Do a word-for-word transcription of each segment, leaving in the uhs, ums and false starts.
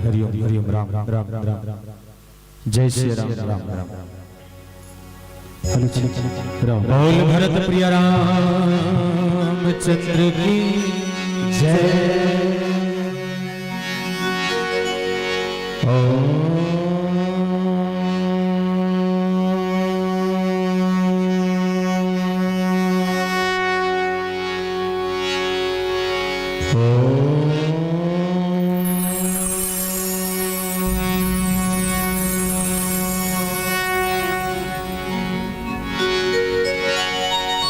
हरिओम, हरिओम, राम, राम, राम, राम। जय श्री राम, राम, राम। हेलो, चलो, चलो, राम। बोल भरत प्रिय रामचंद्र की जय। ओम। ओम।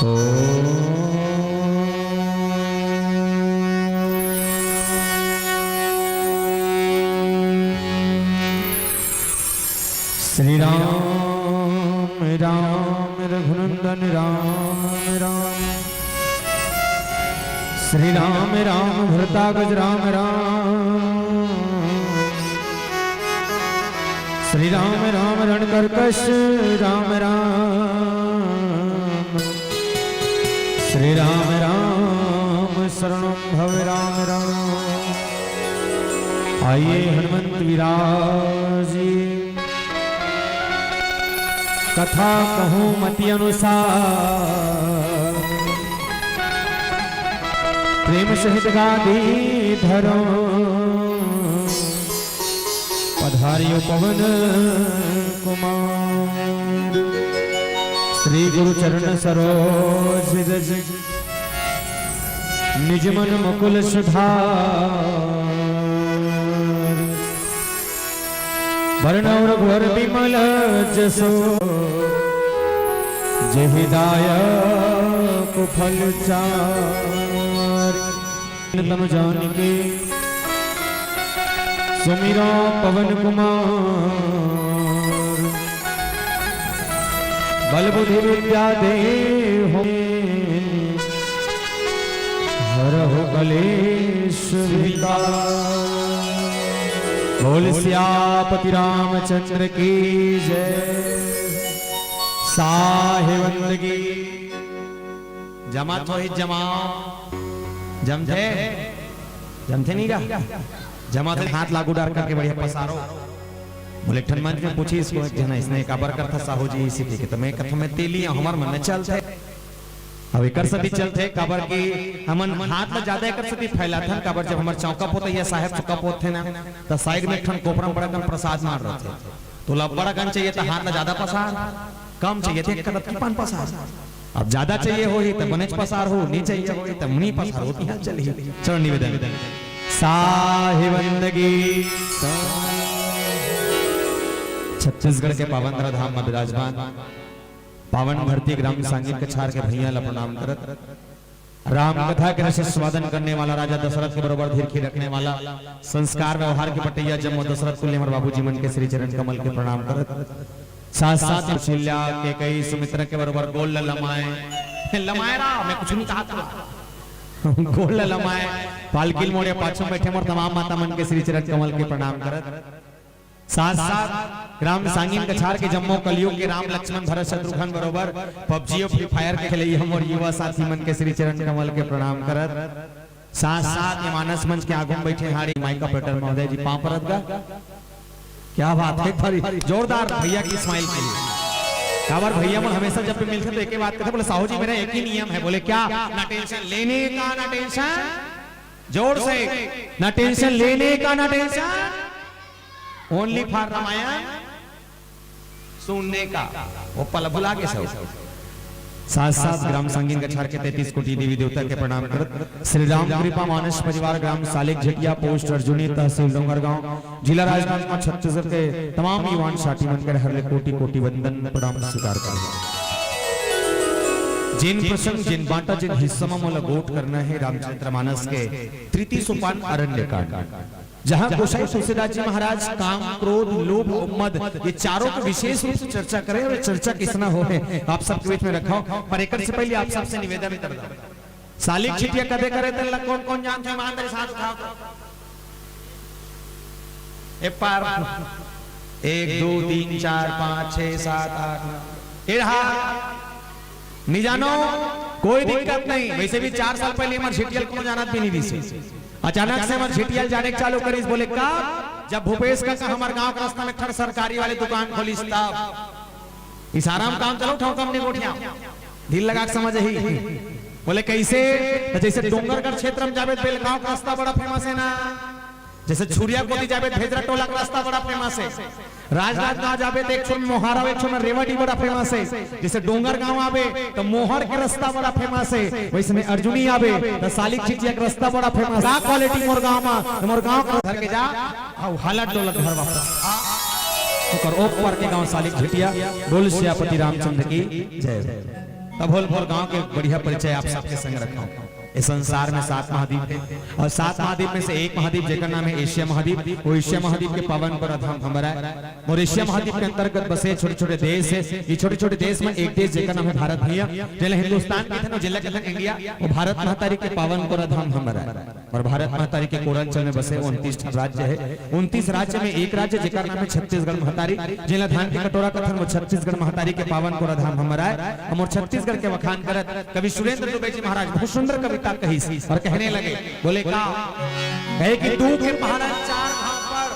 ओम। श्री राम राम रघुनंदन राम राम। श्री राम राम भरताग्रज राम राम। श्री राम राम रणकर्कश राम राम। श्री राम राम शरणम भव राम राम। आइए हनुमंत विराज जी। कथा कहूँ मति अनुसार, प्रेम सहित गादी धरो। पधारियो पवन कुमार। श्री गुरु चरण सरोज रज, निज मन मुकुल सुधार। वरण और घोर विमल जसो, जेहि दायक फल चारि। तनु जानिके सुमिरो पवन कुमार। बल बुद्धि विद्या देहु, हरहु कलेश विकार। बोल सियापति रामचंद्र की जय। साहेब बंदगी। जमा तो ही जमा। जमथे? जमथे नहीं गा? जमा तो हाथ लागू डार करके बढ़िया पसारो। बोले, "ठन मंच में पूछी इसको एक जना, इसने काबर करथा साहू जी इसी के?" तो मैं कथा में तेली हूँ, हमार मन में चलथे। अब एकर सती चलथे, काबर कि हमन हाथ ला ज्यादा एकर सती फैलाथन, काबर जब हमर चौका पोतैया साहेब चौका पोतथे ना, त साइड में एक ठन कोपरा में बड़ा कन प्रसाद मार रहथे। तो ला बड़ा कन चाहिए त हाथ ला ज्यादा पसार, कम चाहिए त एक कदम की पान पसार। अब ज्यादा चाहिए होही त बनेच पसार हो, नी चाहिए होही त नी पसार हो, तिहां चलही। चलो निवेदन। साहेब बंदगी। छत्तीसगढ़ के पावन धाम में विराजमान पावन धरती ग्राम सांगिन कछार के भैया ला प्रणाम करत, राम कथा के रस स्वादन करने वाला राजा दशरथ के बरोबर धीरखी रखने वाला, संस्कार व्यवहार के पटैया जम्मो दशरथ कुल हमर बाबूजी मन के श्री चरण कमल के प्रणाम करत, साथ साथ कौशल्या, कैकई, सुमित्रा के बरोबर गोल ल लमाए, लमाए रा, मैं कुछ नहीं कहा था। गोल ल लमाए, पालकी ल मोड़े पाछू बैठे मोर तमाम माता मन के श्री चरण कमल के प्रणाम करत, साथ साथ ग्राम सांगिन कछार के जम्मो कलयुग के राम लक्ष्मण भरत शत्रुघ्न बरोबर पबजी और फ्री फायर के खेलैया हमर युवा साथी मन के श्री चरण कमल के प्रणाम करत, साथ साथ ये मानस मंच के आगू में बैठे हाड़ी माइक ऑपरेटर महोदय जी पांव परत गा। क्या बात है, एक बारी जोरदार भैया की स्माइल के लिए। काबर भैया मन हमेशा जब भी मिलते तो एक ही बात कहते, बोले, "साहू जी, मेरा एक ही नियम है।" बोले, "क्या?" "ना टेंशन लेने का, ना टेंशन," जोर से, "ना टेंशन लेने का, ना टेंशन, ओनली फॉर रामायण सुनने का।" वो पल भुला के सब। साथ साथ ग्राम सांगिन कछार के तैंतीस कोटि देवी देवता के प्रणाम करत, श्री राम कृपा मानस परिवार, ग्राम सालिक झटिया, पोस्ट अर्जुनी, तहसील डोंगरगांव, जिला राजनांदगांव, छत्तीसगढ़ के तमाम युवान साथी मन के हर ले कोटि कोटि वंदन प्रणाम स्वीकार करत। जिन प्रसंग, जिन बांटा, जिन हिस्सा में मोला गोठ करना है रामचरित मानस के तृतीय सोपान अरण्य कांड। जहां गोसाई तुलसीदास जी महाराज काम, क्रोध, लोभ और मद, ये चारों को विशेष रूप से चर्चा करें और ये चर्चा किसना हो है, आप सबके बीच में रखा हूं। पर एक से पहले आप सबसे निवेदन कर रहा हूं, सालिक छिटिया कदे करे तेन ला कौन कौन जानथे? ईमानदारी साथ उठाओ तो। ए पार, एक, दो, तीन, चार, पाँच, छह, सात, आठ, नौ। ए रहा। नहीं जानो, कोई दिक्कत नहीं। वैसे भी चार साल पहले हमर छिटियल कोनो जानत भी नहीं दिसे। अचानक से हमर छिटियल जाने के चालू करिस, बोले, "का?" जब भूपेश कका हमर गांव के रास्ता में एक ठन सरकारी वाले दुकान खोलिस तब इशारा में काम चलो, ठोकम ने गोठिया, दिल लगा के समझ ही। बोले कैसे? तो जैसे डोंगरगढ़ क्षेत्र में जाबे तो बेलगांव का रास्ता बड़ा फेमस है ना, जैसे छुरिया कोती जाबे तो भेजरा टोला का रास्ता बड़ा फेमस है, राजनांदगांव जाबे तो एक छोर मोहारा, एक छोर रेवाडी बड़ा फेमस है। जैसे डोंगरगांव आबे तो मोहर के रास्ता बड़ा फेमस है, वैसे में अर्जुनी आबे तो सालिक झिटिया के रास्ता बड़ा फेमस। का क्वालिटी मोर गांव में, तो मोर गांव के घर के जा, अउ हालत डोलत घर वापस। ओकर ओपर के गांव सालिक झिटिया। बोल सियापति रामचंद्र की जय। तब होल मोर गांव के बढ़िया परिचय आप सबके संग रखा। इस संसार में सात महाद्वीप है और सात महाद्वीप में से एक महाद्वीप जेकर नाम है एशिया महाद्वीप। वो एशिया महाद्वीप के पावन पर धाम हमारा है। और एशिया महाद्वीप के अंतर्गत बसे छोटे छोटे देश है। ये छोटे छोटे देश में एक देश जेकर नाम है भारत भैया। जेला हिंदुस्तान के थे ना, जेला कहते हैं इंडिया, वो भारत महतारी के पावन पर धाम हमारा है। और भारत महतारी के कोरल चल में बसे उनतीस ठन राज्य है। उनतीस राज्य में एक राज्य जेकर नाम है छत्तीसगढ़ महतारी, जेला धान के कटोरा कथन, वो छत्तीसगढ़ महतारी के पावन कोरा धाम हमर आय। हमर छत्तीसगढ़ के वखान करत कवि सुरेंद्र दुबे जी महाराज बहुत सुंदर कविता कहिस और कहने लगे, बोले का? कहे कि दू के पहाड़ा चार घांव पर,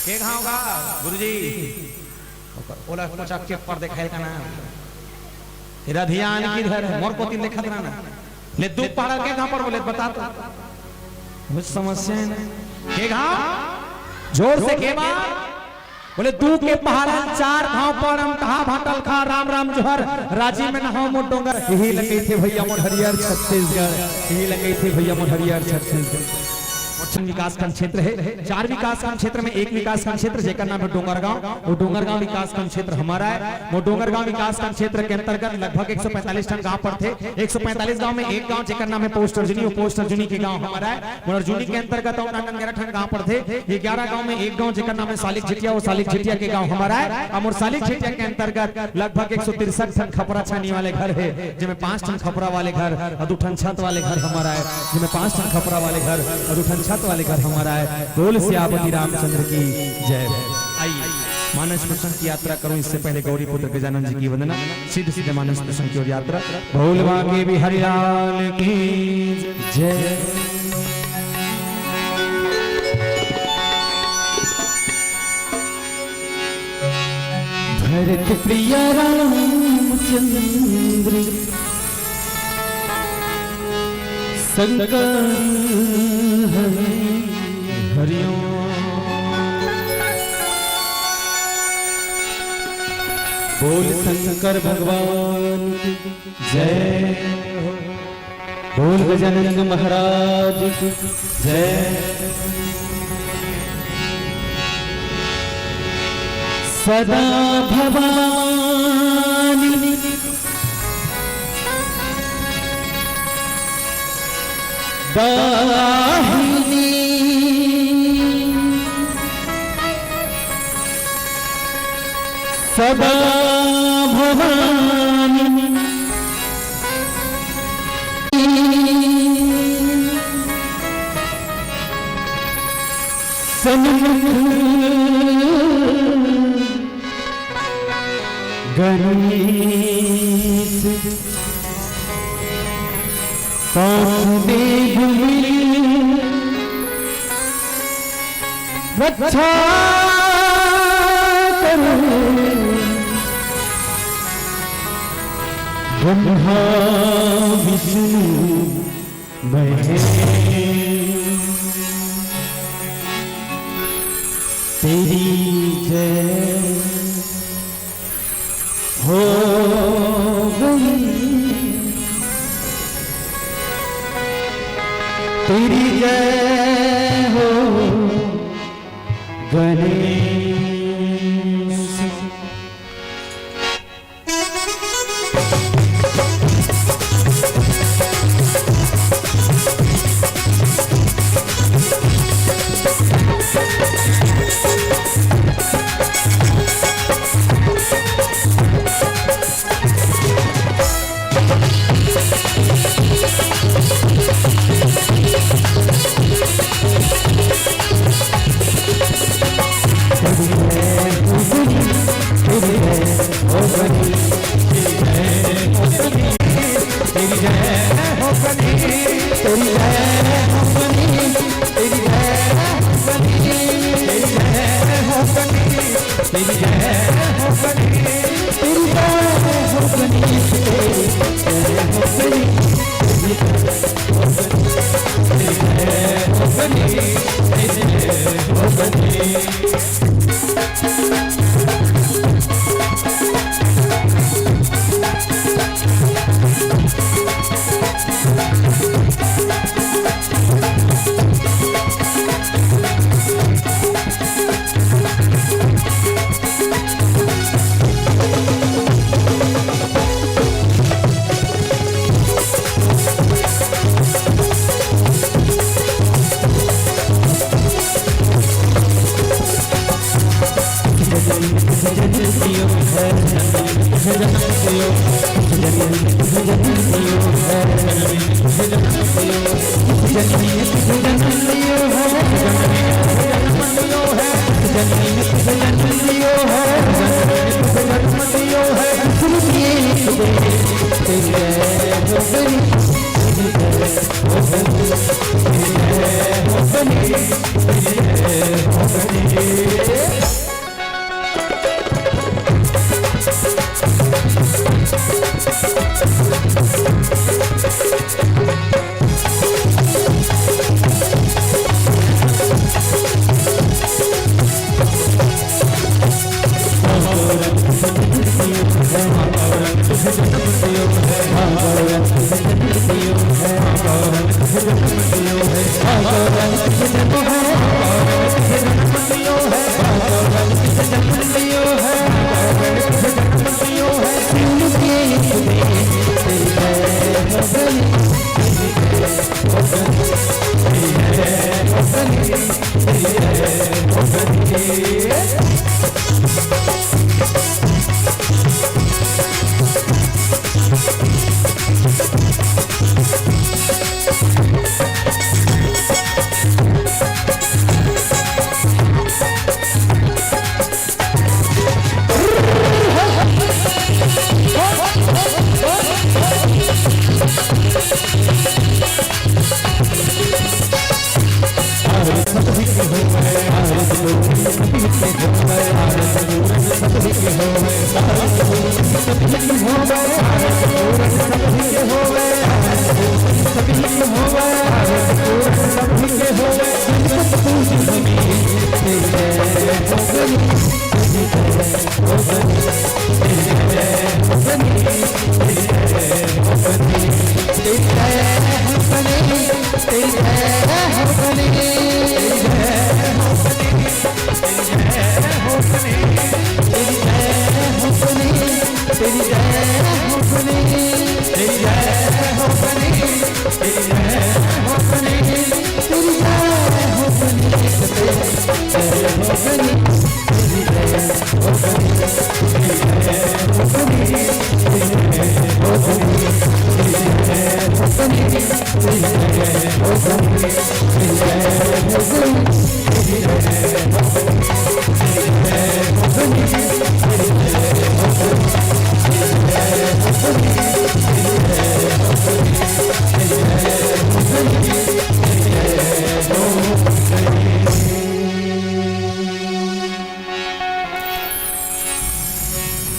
के घांव गा गुरुजी? ओला कोचा के पर देखाय का ना। तेरा ध्यान किधर है? मोर कोती देखत रहना। ले दू पहाड़ा के घांव पर बोले, बता तो। कुछ समस्या है ना? के घांव? जोर से के बा? बोले दू के पहाड़ा चार घांव पर हम कहा भाटल खा राम राम जोहर राजी में नहाओ मोर डोंगर। यही लगई थे भैया मोर हरियर छत्तीसगढ़। यही लगई थे भैया मोर हरियर छत्तीसगढ़। मोर छन विकासखंड क्षेत्र है। चार विकासखंड क्षेत्र में एक विकासखंड क्षेत्र जेकर नाम है डोंगरगांव। वो डोंगरगांव विकासखंड क्षेत्र हमारा है। वो डोंगरगांव विकासखंड क्षेत्र के अंतर्गत लगभग एक सौ पैंतालीस ठन गांव पड़थे। एक सौ पैंतालीस गांव में एक गांव जेकर नाम है पोस्ट अर्जुनी, वो पोस्ट अर्जुनी के गांव हमारा है। वो अर्जुनी के अंतर्गत और नाटन ग्यारह ठन गांव पड़थे। ये ग्यारह गांव में एक गांव जेकर नाम है सालिक झिटिया, वो सालिक झिटिया के गांव हमारा है। और सालिक झिटिया के अंतर्गत लगभग एक सौ तिरसठ ठन खपरा छानी वाले घर है, जेमे पांच ठन खपरा वाले घर और दू ठन छत वाले घर हमारा है, जेमे पांच ठन खपरा वाले घर और दू ठन छत वाले घर हमारा है। बोल सियापति रामचंद्र की जय। आइए, मानस प्रसंग की यात्रा करूं, इससे पहले गौरी पुत्र गजानन जी की वंदना। सिद्ध सिद्ध मानस प्रसंग की ओर यात्रा। भोलवा के बिहारी लाल की जय। भरत प्रिय रामचंद्र शंकर हरि हरिओम। बोल शंकर भगवान की जय हो। बोल गजानंद महाराज की जय। सदा भवानी दाहिनी सदा भवानी सन्मुख गणेश पांच देव मिल रक्षा करो। ब्रह्मा विष्णु महेश तेरी जय हो गई, तेरी जय हो गणेश।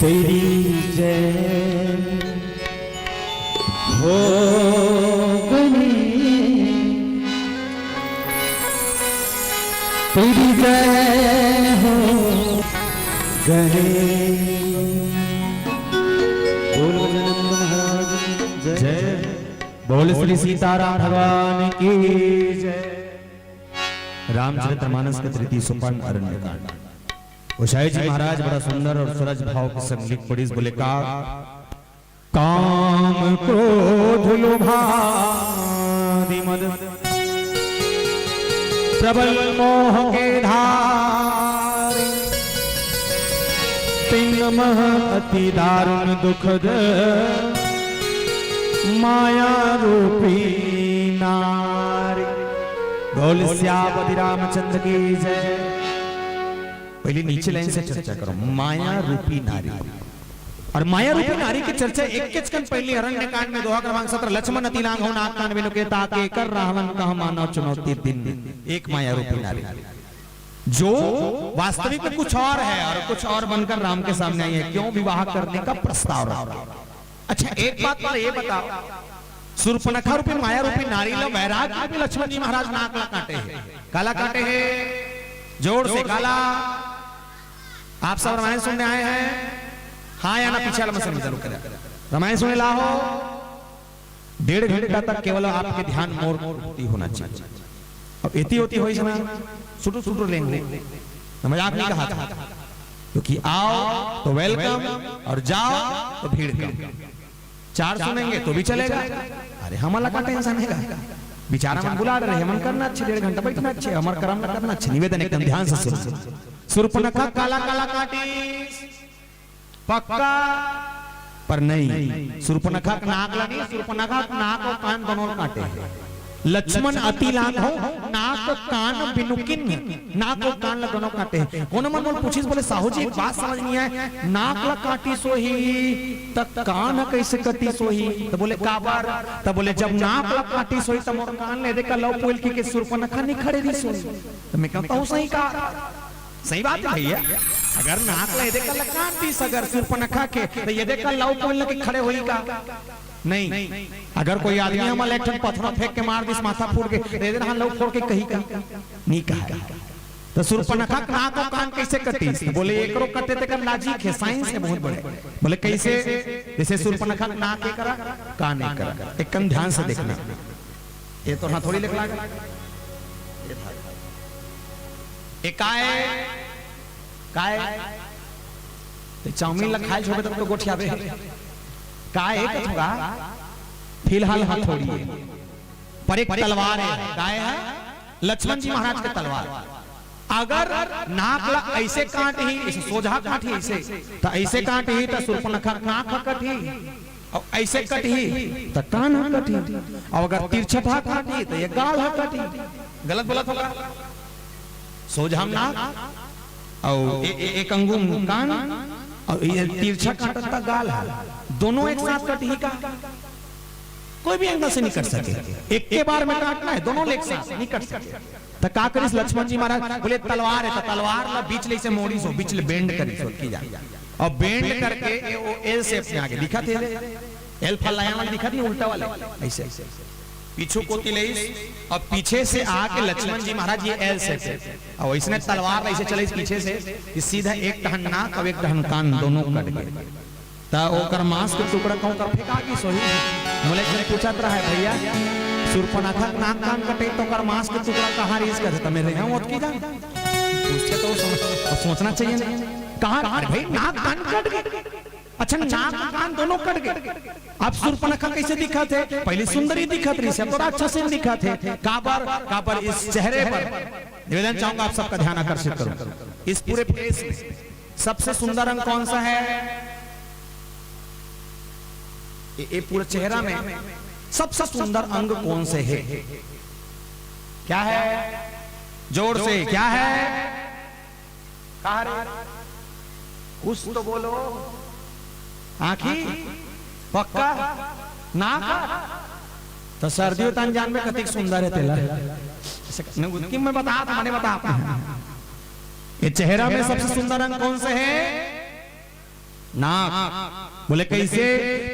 तेरी जय हो गणेश, तेरी जय हो गणेश। बोल गजानंद महाराज की जय। जय। बोल श्री सीताराम भगवान की जय। रामचरितमानस के तृतीय सोपान अरण्यकांड। गोसाई जी महाराज बड़ा सुंदर और सरस भाव के संग लिख पढ़िस, बोले का, काम क्रोध लोभादि मद प्रबल मोह के धार, तिन मह अति दारुण दुखद माया रूपी नारी। बोल सियापति रामचंद्र की जय। पहले नीचे लाइन से चर्चा करो, माया रूपी नारी। और माया रूपी नारी के चर्चा एकेच कन पहले अरण्य कांड में दोहा क्रमांक सत्रह, लक्ष्मण अति लांघव नाग कान बिनु केहि, ताके कर रावण कह मानव चुनौती दीन्ह। एक माया रूपी नारी। जो वास्तविक में कुछ और है और कुछ और बनकर राम के सामने आई है, क्यों विवाह करने का प्रस्ताव रखा? अच्छा, एक बात तो ये बताओ, सूर्पनखा रूपी माया रूपी नारी ला वैराग्य में लक्ष्मण जी महाराज नाक ला काटे हैं। काला काटे हैं? जोर से काला। आप सब रामायण सुनने आए हैं? हाँ या ना? पीछे वाला मत समझ, रुक जा। रामायण सुने ला हो, डेढ़ घंटा तक केवल आपके ध्यान मोर प्रति होना चाहिए। अब एती ओती होइस ना, सुटुर सुटुर लेंगे। मैं मजाक नहीं कहा था, क्योंकि आओ तो वेलकम और जाओ तो भीड़ कम। चार सुनेंगे तो भी चलेगा। अरे, हमला का टेंशन है? बेचारा मन बुला रहे हैं, मन करना अच्छे, डेढ़ घंटा बैठना अच्छे, हमर करम करना अच्छे। निवेदन एकदम ध्यान से सुन। सूर्पनखा काला काला काटी, पक्का? पर नहीं, सूर्पनखा के नाक ला नहीं, सूर्पनखा के नाक और कान दोनों काटे हैं। लक्ष्मण अति लाघव, नाक कान बिनु कीन्ह, नाक और कान ला दोनों काटे हैं। कोनो मन मोला पूछिस, बोले, "साहू जी, एक बात समझ नहीं आए, नाक ला काटिस होही, त कान ह कैसे कटिस होही?" त बोले, "काबर?" त बोले, "जब नाक ला काटिस होही, त मोर कान ले दे का लव पोल की के सूर्पनखा नहीं खड़े रहिस होही।" त मैं कहता हूँ, सही कहा। सही बात है भैया, अगर नाक ला एदे कर ला काट दिस, अगर सूर्पनखा के, तो एदे कर लव पोल के खड़े होई का? नहीं। अगर कोई आदमी हमला एक ठन पत्थर फेंक के मार दिस, माथा फूट के, तो एदे हाँ लव फोड़ के कही का? नहीं कहा। तो सूर्पनखा के नाक और कान कैसे कटिस? तो बोले, एकरो कटे तेकर लाजिक है, साइंस है बहुत बड़े। बोले, कैसे? जैसे सूर्पनखा के नाक एकरा, कान एकरा। एकदम ध्यान से देखना। ये तो हाँ थोड़ी लिख लागे। ये था। ए काय? काय? ते चाउमीन ला खाए छोड़े तब तो गोठियाबे। काय है कथोगा? फिलहाल हथौड़ी है, पर एक तलवार है। काय है? लक्ष्मण जी महाराज के तलवार। अगर नाक ला ऐसे काटही, ऐसे सोझा काटही, ऐसे, तो ऐसे काटही तो सूर्पनखा नाक कटही। अउ ऐसे कटही, त कान ह कटही। अउ अगर तिरछा काटही, त ये गाल ह कटही। गलत बोलत हों का? सोझा म नाक, अउ ए-, ए-, एक अंगुल म कान, अउ ये तिरछा काटत त गाल ह। दोनों एक साथ कटही का? कोई भी एंगल से नहीं कट सके। एक के बार में काटना है, दोनों ले एक साथ नहीं कट सके। त का करिस लक्ष्मण जी महाराज? बोले, तलवार है, त तलवार ला बीच ले से मोड़िस हो, बीच ले बेंड करिस हो, की जा। अउ बेंड करके ये वो एल शेप में आगे दिखत हे, एल फलाया वाला दिखत नहीं, उल्टा वाले, ऐसे। पीछू कोती लेइस, अउ पीछे से आके लक्ष्मण जी महाराज ये एल शेप है। अउ इसने तलवार ऐसे चले पीछे से, कि सीधा एक टहन नाक अउ एक टहन कान दोनों कट गए। त ओकर मांस के टुकड़ा कहूं कर फेंका गिस होही। मोला एक झन पूछत रहा है, "भैया, सूर्पनखा के नाक कान कटे त ओकर मांस के टुकड़ा कहाँ रहिस?" कथे, "त मैं रेहेंव ओतकी जान।" पूछते तो सोच-, सोचना चाहिए ना। कहाँ? अरे भाई, नाक कान कट गए। अच्छा, नाक कान दोनों कट गए। अब सूर्पनखा कैसे दिखत हे? पहली सुंदरी दिखत रहिस, अब तो राक्षसी दिखत हे। काबर? काबर इस चेहरे पर, निवेदन चाहूंगा आप सबका ध्यान आकर्षित करूं, इस पूरे फेस में सबसे सुंदर अंग कौन सा है? ये, ये पूरे चेहरा में सबसे सुंदर अंग कौन से है? क्या है? जोर से, क्या है? कहा रे? कुछ तो बोलो। आँखी? पक्का? नाक? त सरदियो तन जानबे कतिक सुंदर है तेला। ऐसे क-, नहीं, उतकी मैं बतात हँव, मने बतात हँव। ये चेहरा में सबसे सुंदर अंग कौन से है? नाक। बोले, "कैसे?"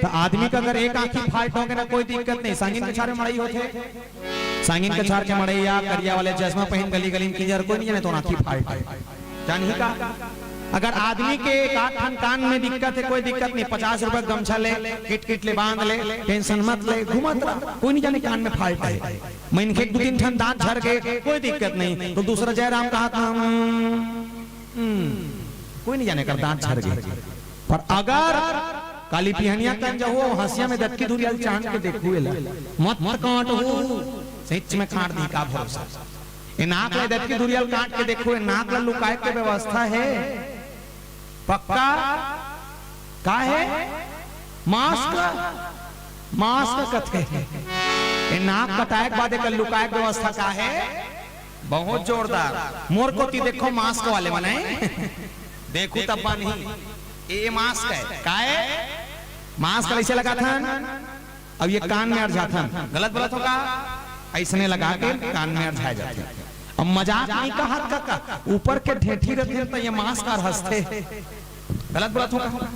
त आदमी का अगर एक आँखी फाल्ट होगे ना, कोई दिक्कत नहीं, सांगिन कछार में मड़ई होथे। सांगिन कछार के मड़ई या करिया वाले चश्मा पहिन गली गली में किंजर, कोई नहीं जाने तोर आँखी फाल्ट हे। जानही का? अगर आदमी के एक आध ठन कान में दिक्कत हे, कोई दिक्कत नहीं, पचास रुपया गमछा ले, किट किट ले बांध ले, टेंशन मत ले, घूमत रह, कोई नहीं जाने कान में फाल्ट हे। मनखे के दू तीन ठन दांत झर गे, कोई दिक्कत नहीं, त दूसरा जयराम कहा था, हम्म, कोई नहीं जाने कर दांत झर गे। पर अगर काली पिहनिया कन जहू, हँसिया में दतकी धुरिया ल चांट के देखहू एला, मत काटहू, सच में काट दिही, का भरोसा। ए नाक ले दतकी धुरिया ल काट के देखहू, ए नाक ल लुकाए के व्यवस्था हे? पक्का? का हे? मास्क? मास्क कथे। ए नाक कटाए के बाद एकर लुकाए के व्यवस्था का हे? बहुत जोरदार। मोर कोती देखो मास्क वाले मन, देखहू तब बनही। ए मास्क हे। का हे? मास्क ल अइसे लगाथन, अब ये कान में अरझाथन। गलत बोलत हों का? अइसने लगा के कान में अरझाए जाथे। अब मजाक नहीं कहत काका, ऊपर के ढेठी रथे त ये मांस कर हंसथे। गलत बोलत हूं का?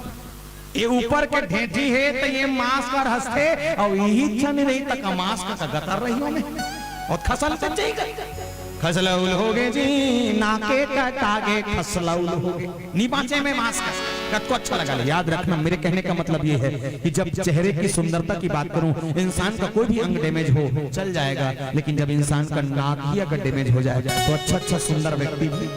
ये ऊपर के ढेठी हे त ये मांस कर हंसथे, अउ यही इच्छा नहीं रही त का मांस का गतर रही होने। अउ खसल त चाहिए, खसलौल होगे जी, नाके कटागे खसलौल होगे। नी बांचे में मांस का। कतको अच्छा लगा ले। याद रखना, मेरे कहने का मतलब ये है कि जब चेहरे की सुंदरता की बात करूं, इंसान का कोई भी अंग डैमेज हो, चल जाएगा, लेकिन जब इंसान का नाक ही अगर डैमेज हो जाए, तो अच्छा अच्छा सुंदर व्यक्ति भी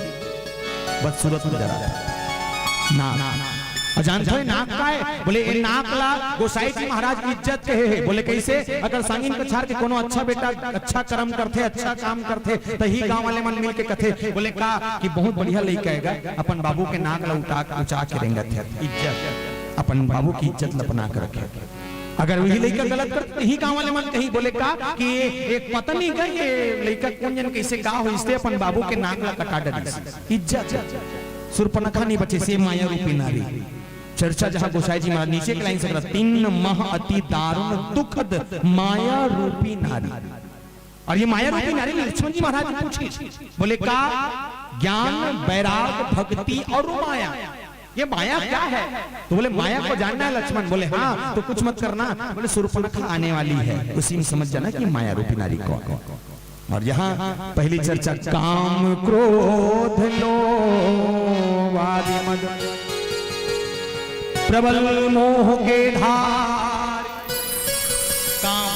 बदसूरत नजर आता है। नाक। और जानते हो नाक का है? बोले, "ए नाक ला गोसाई जी महाराज इज्जत कहे है।" बोले, "कैसे?" "अगर सांगिन कछार के कोनो अच्छा बेटा अच्छा कर्म करथे, अच्छा काम करथे, त ही गांव वाले मन मिल के कथे।" बोले, "का?" "कि बहुत बढ़िया लइका है गा, अपन बाबू के नाक ला उठा उचा के रेंगत है।" इज्जत, अपन बाबू की इज्जत ला बना के रखे। अगर वही लइका गलत करथे, त ही गांव वाले मन कही। बोले, "का?" "कि एक पता नहीं का ये लइका कोन जन कैसे का होइस ते अपन बाबू के नाक ला कटा डरिस।" इज्जत, सुरपनखा नहीं बचे से माया रूपी नारी। चर्चा जहां गोसाई जी महाराज नीचे के लाइन से करत, "तिन मह अति दारुण दुखद माया रूपी नारी।" और ये माया रूपी नारी लक्ष्मण जी महाराज जी पूछे, बोले, "का ज्ञान, वैराग, भक्ति और माया, ये माया क्या है?" तो बोले, "माया को जानना है लक्ष्मण?" बोले, "हाँ।" "तो कुछ मत करना।" बोले, "सुरपनखा आने वाली है, उसी में समझ जाना कि माया रूपी नारी कौन है।" और यहाँ पहली चर्चा, काम क्रोध लोभ आदि मद प्रबल मोह के धार। काम,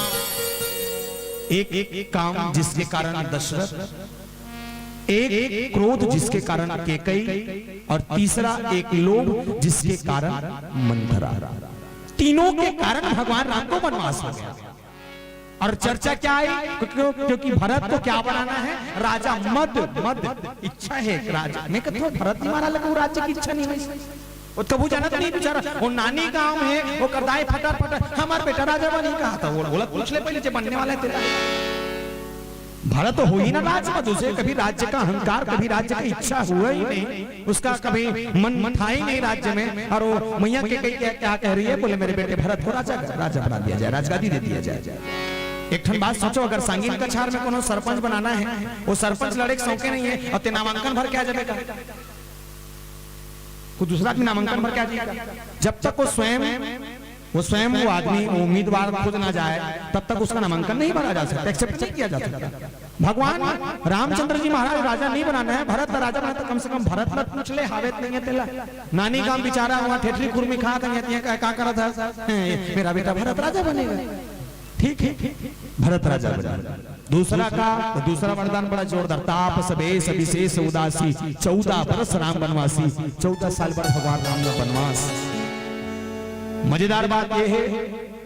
एक, एक काम जिसके कारण दशरथ, एक क्रोध जिसके कारण केकई, और तीसरा एक लोभ जिसके कारण मंथरा। तीनों के कारण भगवान राम को वनवास हो गया। और चर्चा क्या आई? क्यों-, क्योंकि भरत को क्या बनाना है? राजा। मद, मद इच्छा है एक राजा। मैं कहता हूँ, भरत जी महाराज को राज्य की इच्छा नहीं हुई। वो तबू जानत नहीं बेचारा, वो नानी गांव में वो करदाई फटर फटर, "हमार बेटा राजा बनी," कहा था। वो बोला, "पूछ ले पहले, जे बनने वाला है तेरा।" भरत हो ही ना राज्य में, दूसरे कभी राज्य का अहंकार, कभी राज्य की इच्छा हुआ ही नहीं, उसका कभी मन था ही नहीं राज्य में। और वो मैया केकई क्या, क्या कह रही है? बोले, "मेरे बेटे भरत को राजा, राजा बना दिया जाए, राजगादी दे दिया जाए।" एक ठन बात सोचो, अगर सांगिन कछार में कोनो सरपंच बनाना है, वो सरपंच लड़े के शौके नहीं है, और ते नामांकन भर के आ जाबे का? कोई दूसरा आदमी नामांकन भर के आ जाएगा। जब तक वो स्वयं, वो स्वयं वो आदमी, वो उम्मीदवार खुद ना जाए, तब तक उसका नामांकन नहीं भरा जा सकता, एक्सेप्ट नहीं किया जा सकता। भगवान रामचंद्र जी महाराज राजा नहीं बनाना है, भरत का राजा बनाना, तो कम से कम भरत मत पूछ ले, हावेत नहीं है तेला। नानी गांव बेचारा वहां ठेठरी खुरमी खा था, का, का करा था? "हैं, मेरा बेटा भरत राजा बनेगा।" ठीक है, भरत राजा बनेगा। दूसरा का, तो दूसरा वरदान बड़ा जोरदार, ताप सवेश विशेष उदासी, चौदह बरस राम बनवासी, चौदह साल बर भगवान राम का बनवास। मजेदार बात यह है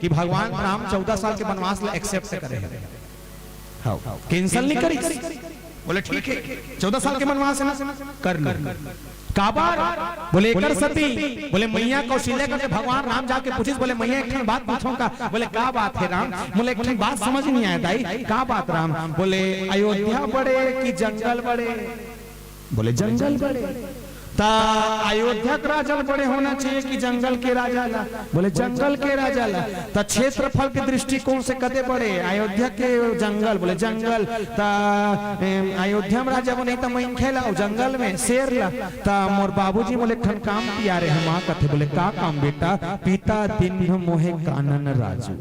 कि भगवान राम चौदह साल के बनवास ला एक्सेप्ट करे हैं। हाँ, कैंसिल नहीं करी। बोले, "ठीक है, चौदह साल के बनवास है ना, कर लो।" काबर? बोले, "एकर सती।" बोले, "मैया कौशल्या कर भगवान राम जाके पूछिस, बोले, 'मैया, एक ठन बात पूछों का?'" बोले, "का बात है राम?" बोले, "एक ठन बात समझ नहीं आया दाई।" "का बात राम?" बोले, "अयोध्या बड़े कि जंगल बड़े?" बोले, "जंगल बड़े।" "त अयोध्या के राजा ल बड़े होना चाहिए कि जंगल के राजा ला?" बोले, "जंगल के राजा ला।" "त क्षेत्रफल के दृष्टिकोण से कदे बड़े?" "अयोध्या के जंगल।" बोले, "जंगल।" "त, एम, अयोध्या में राजा बने त मनखे ला, अउ जंगल में शेर ला?" "त मोर बाबूजी मोला एक ठन काम तियारे हे माँ," कथे। बोले, "का काम बेटा?" "पिता दीन्ह मोहे कानन राजू।"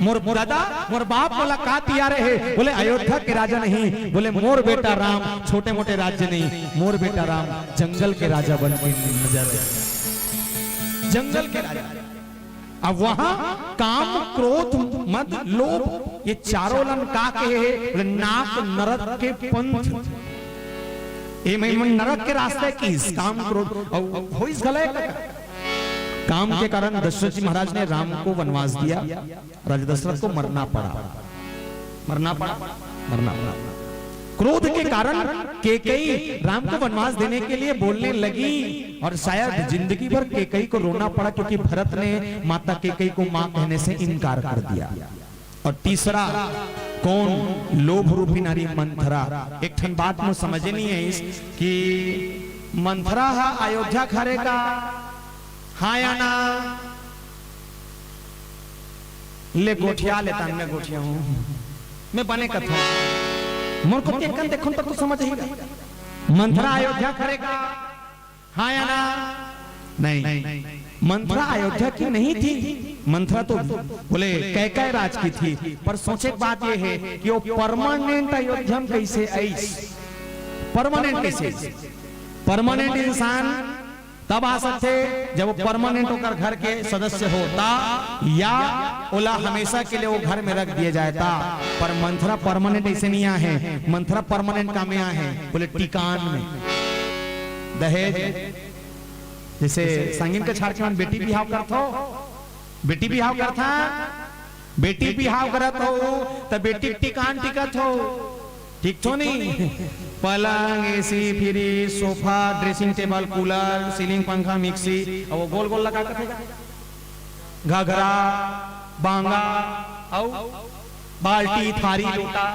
मोर ददा, मोर बाप मोला का तियारे हे? बोले, "अयोध्या के राजा नहीं।" बोले, "मोर बेटा राम छोटे मोटे राज्य नहीं, मोर बेटा राम जंगल के राजा बन के नजर आए।" जंगल के राजा। अब वहां काम, क्रोध, मद, लोभ, ये चारों ला का कहे हे? बोले, "नाक नरक के पंथ।" ये मैं मन नरक के रास्ते की इस काम, क्रोध और होइस घला का। काम के कारण दशरथ जी महाराज ने राम को वनवास दिया। राजा दशरथ को मरना पड़ा, मरना पड़ा, मरना पड़ा। क्रोध के कारण केकई राम को वनवास देने के लिए बोलने लगी और शायद जिंदगी भर केकई को रोना पड़ा, क्योंकि भरत ने माता केकई को मां कहने से इनकार कर दिया। और तीसरा कौन? लोभ रूपी नारी मंथरा। एक ठन बात मोर समझे नहीं है इस कि मंथरा हा अयोध्या घरे का, हाँ या ना? ले गोठिया ले तान, मैं गोठिया हूँ, मैं बने कथा। मोर को देखन देखन तब तो समझ ही गया। मंथरा अयोध्या करेगा, हाँ या ना? नहीं। मंथरा अयोध्या की नहीं थी। मंथरा तो बोले कैकय राज की थी। पर सोचे के बात ये है कि वो परमानेंट अयोध्या में कैसे आईस? परमानेंट कैसे? परमानेंट इंसान तब आ सकथे जब वो परमानेंट ओकर घर के सदस्य होता, या ओला हमेशा के लिए वो घर में रख दिए जाता। पर मंथरा परमानेंट ऐसे नहीं आहे। मंथरा परमानेंट का में आहे, बोले टिकान में। दहेज, जैसे संगीन के छाड़ के मन बेटी बिहाव करथो, बेटी बिहाव करथा, बेटी बिहाव करत हो, त बेटी टिकान टिकत हो, ठीक थो नहीं? पलंग, AC, fridge, sofa, dressing table, cooler, ceiling पंखा, मिक्सी, अउ वो गोल गोल लगा के घघरा, बांगा, अउ बाल्टी, थारी, लोटा,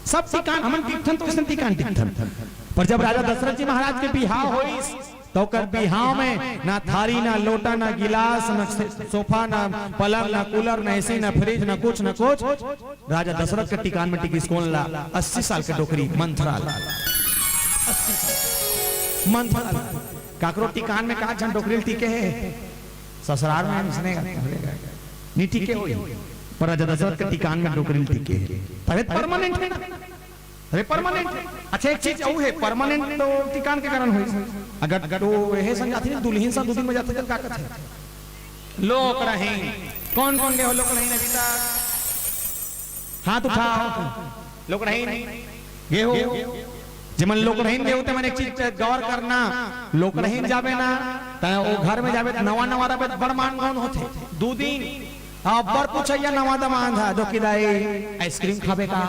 सब टिकान, हमन टिकथन तो वैसन टिकान टिकथन। पर जब राजा दशरथ जी महाराज के बिहाव होइस, तो ओकर बिहाव में ना थारी, ना लोटा, ना गिलास, ना से-, सोफा, ना पलंग, ना कूलर, ना एसी, ना फ्रिज, ना कुछ, ना कुछ। राजा दशरथ के टिकान में टिकिस कोन ला? अस्सी साल के डोकरी मंथरा ला। अस्सी साल। मंथरा ला। काकरो टिकान में का झन डोकरी ल टिके हे? ससुराल में इसने का नहीं टिके होई। पर राजा दशरथ के टिकान में डोकरी ल टिके हे। तबे परमानेंट है ना। अरे परमानेंट। अच्छा, एक चीज अउ है, परमानेंट तो टिकान के कारण होई। अगर, अगर वो यह संग जाती ना, दुल्हन सा दो दिन में जाते तो का कहते? लोक रहीन। कौन कौन गए हो लोक रहीन अभी तक? हाथ उठाओ। लोक रहीन गए हो? जेमन लोक रहीन गए हो, ते मन एक चीज गौर करना, लोक रहीन जाबे ना, त वो घर में जाबे त नवा नवा रबे त बड़ मान गौन होथे। दू दिन अब्बड़ पूछइया नवा दमांद ह, "डोकी दाई, आइसक्रीम खाबे का?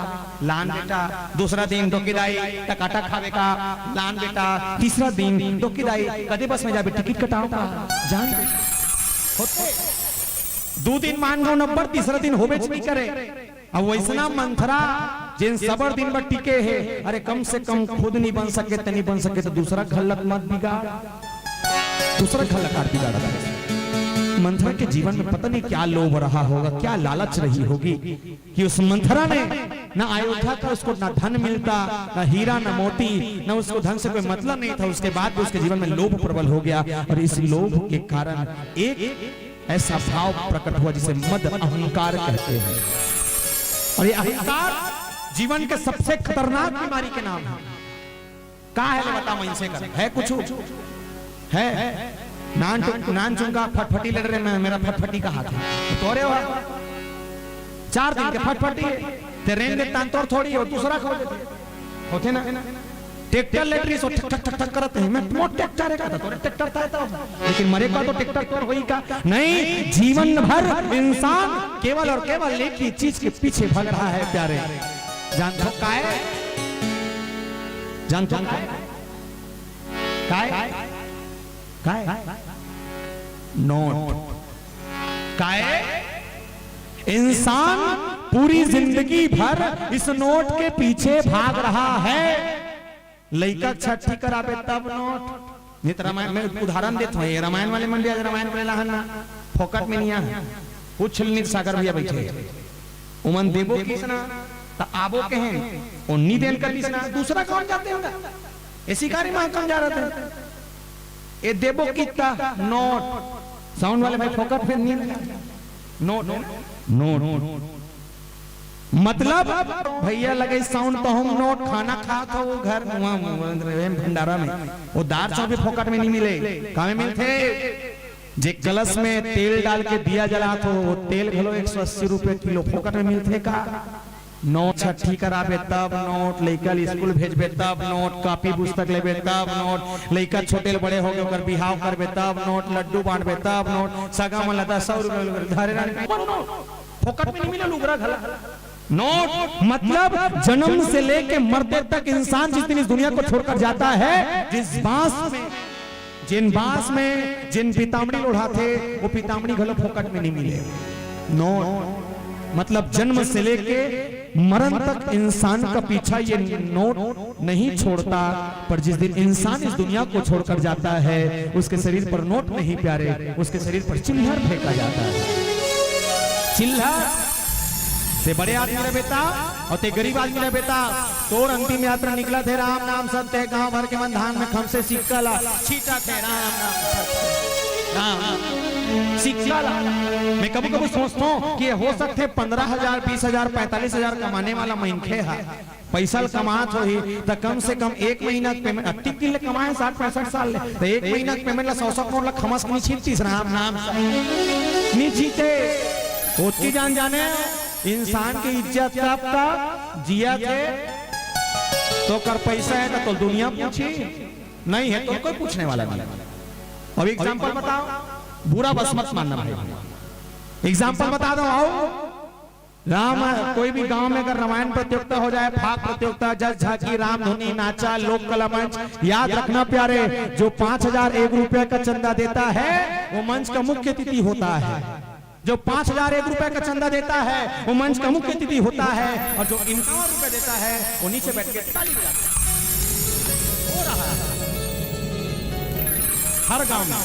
लान बेटा।" दूसरा दिन, "डोकी दाई, टकाटक खाबे का? लान बेटा।" तीसरा दिन, "डोकी दाई, कदे बस में जाबे, टिकट कटाओ का? जान बेटा।" होथे। दू दिन मान गौन अब्बड़, तीसरा दिन होबेच नइ करे। अब वैसना मंथरा, जेन सबड़ दिन बर टिके हे, अरे कम से कम खुद नइ बन सके, त नइ बन सके, त दूसरा घल्लक मत बिगाड़। दूसरा घल्लक आर बिगाड़ रहा है। मंथरा के जीवन में पता नहीं क्या लोभ रहा होगा, क्या लालच रही होगी कि उस मंथरा ने ना अयोध्या का उसको ना धन मिलता, ना हीरा, ना मोती, ना उसको धन से कोई मतलब नहीं था। उसके बाद भी उसके जीवन में लोभ प्रबल हो गया और इस लोभ के कारण एक ऐसा भाव प्रकट हुआ जिसे मद अहंकार कहते हैं। और ये अहंकार जीवन के सबसे खतरनाक बीमारी के नाम है। का है ले बता, मनसे का है कुछ है? नान चुन-, नान चुनका फटफटी लड़ रहे, मैं, मेरा फटफटी का हाथ है, तोरे हो चार दिन के फटफटी है, ते रेन दे तान तोर थोड़ी हो, दूसरा खो देते होथे ना। ट्रैक्टर लेटरी सो ठक ठक ठक ठक करत हे, मैं मोर ट्रैक्टर हे का, तोरे ट्रैक्टर था तो, लेकिन मरे का तो ट्रैक्टर तोर होई का? नहीं, जीवन भर इंसान केवल और केवल एक ही चीज के पीछे भाग रहा है प्यारे। जानथो काय? जानथो काय? काय? काय? नोट। काय? इंसान पूरी जिंदगी भर इस नोट के पीछे भाग रहा है। लइका छठी कराबे तब नोट। नहीं तो रामायण, मैं उदाहरण देत हूँ, ये रामायण वाले मन भी आज रामायण करे लाहन ना, फोकट में नहीं आ, कुछ नहीं, सागर भैया बैठे हैं। उमन देबो किस ना, त आबो कहें, ओ नी देन कर दिस ना, दूसरा कौन जाते होगा? ऐसी कारी माँ कौन जा रहा था? ए देबो कितना नोट, साउंड वाले भाई फोकट में नहीं लगा। Note, note. मतलब भैया लगे साउंड तो हम नोट, खाना खात हो वो घर, वहाँ, वहाँ भंडारा में, वो दार चौक भी फोकट में नहीं मिले, कहाँ में मिलते? जे कलश में तेल डाल के दिया जलात हो, वो तेल घलो एक सौ अस्सी रुपए किलो, फोकट में मिलथे का? नोट, छठी कराबे तब नोट, लइका ल स्कूल भेजबे तब नोट, कॉपी पुस्तक लेबे तब नोट, लइका छोटे ले बड़े होगे ओकर बिहाव करबे तब नोट, लड्डू बांटबे तब नोट, सगा मन ला दस सौ रुपए धरे रहने तब नोट, फोकट में नहीं मिले लुगरा घला। नोट मतलब जन्म से लेके मरते तक इंसान जिस दिन इस दुनिया को छोड़कर जाता है, जिस बांस में, जिन बांस में जिन पीतामड़ी लोढ़ाथे, वो पीतामड़ी घलो फोकट में नहीं मिले। नोट मतलब जन्म से लेके मरण तक इंसान का पीछा ये नोट नहीं छोड़ता, पर जिस दिन इंसान इस दुनिया को छोड़कर जाता है, उसके शरीर पर नोट नहीं प्यारे, उसके शरीर पर चिल्हर फेंका जाता है। चिल्हर। ते बड़े आदमी रहे बेटा और ते गरीब आदमी रहे बेटा, तोर अंतिम यात्रा निकलत हे राम नाम सत्य, गांव भर के मन धान में खमसे सिक्का ला छींटत हे राम नाम सत्य। राम सिक्का ला। मैं कभू कभू सोचथों कि हो सकथे पंद्रह हजार, बीस हजार, पैंतालीस हजार कमाने वाला मनखे ह पैसा ल कमात होही, त कम से कम एक महीना के पेमेंट, अतिक दिन ले कमाए, साठ पैंसठ साल ले, त एक महीना के पेमेंट ला सौ सौ करोड़ ला खमस के नी छींटतिस राम नाम सत्य। नी छींटे। ओतकी जान जाने, इंसान के इज्जत तब तक जियत हे, तो कर पैसा हे त तो दुनिया पूछी, नहीं हे तो कोई पूछने वाला नहीं। अब एग्जाम्पल बताओ, बुरा बस मत मानना भाई, एग्जाम्पल बता दो। आओ राम, कोई भी गांव में अगर रामायण प्रतियोगिता हो जाए, फाग प्रतियोगिता, जस झांकी, राम धुनी, नाचा, लोक कला मंच, याद रखना प्यारे, जो पांच हजार एक रुपया का चंदा देता है, वो मंच का मुख्य अतिथि होता है। जो पांच हजार एक रुपए का चंदा देता है, वो मंच का मुख्य अतिथि होता है, और जो इक्यावन रुपए देता है, वो नीचे बैठ के ताली बजाता है। हो रहा है हर गांव में।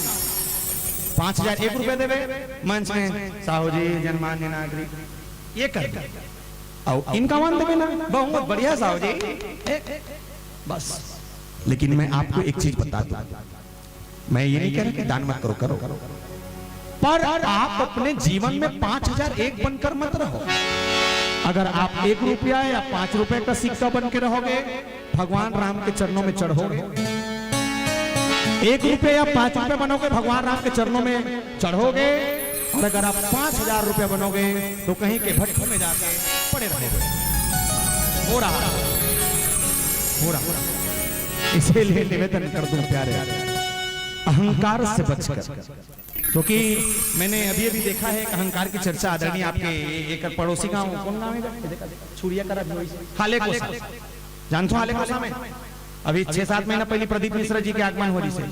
पांच हजार एक रुपए देवे, मंच में साहू जी, जनमान्य नागरिक, ये कर दे। और इक्यावन देवे ना, बहुत बढ़िया साहू जी, ए, ए, बस। लेकिन मैं आपको एक चीज बता दूं, मैं ये नहीं कह रहा कि दान मत करो, करो, पर आप अपने जीवन में पांच हजार एक बनकर मत रहो। अगर आप एक रुपया या पांच रुपए का सिक्का बन के रहोगे, भगवान राम के चरणों में चढ़ोगे। एक रुपया या पांच रुपया बनोगे, भगवान राम के चरणों में चढ़ोगे। और अगर आप पांच हजार रुपया बनोगे, तो कहीं के भट्ठू में जाके पड़े रहोगे। हो रहा, हो रहा। इसीलिए निवेदन कर दूं प्यारे, अहंकार से बचकर, क्योंकि मैंने अभी अभी देखा है एक अहंकार की चर्चा आदरणीय आपके ए-, एक पड़ोसी गांव, कौन गांव है, छुरिया करा भी, हाले कोसा। जानथो हाले कोसा में अभी छह सात महीना पहले प्रदीप मिश्रा जी के आगमन हो रही से,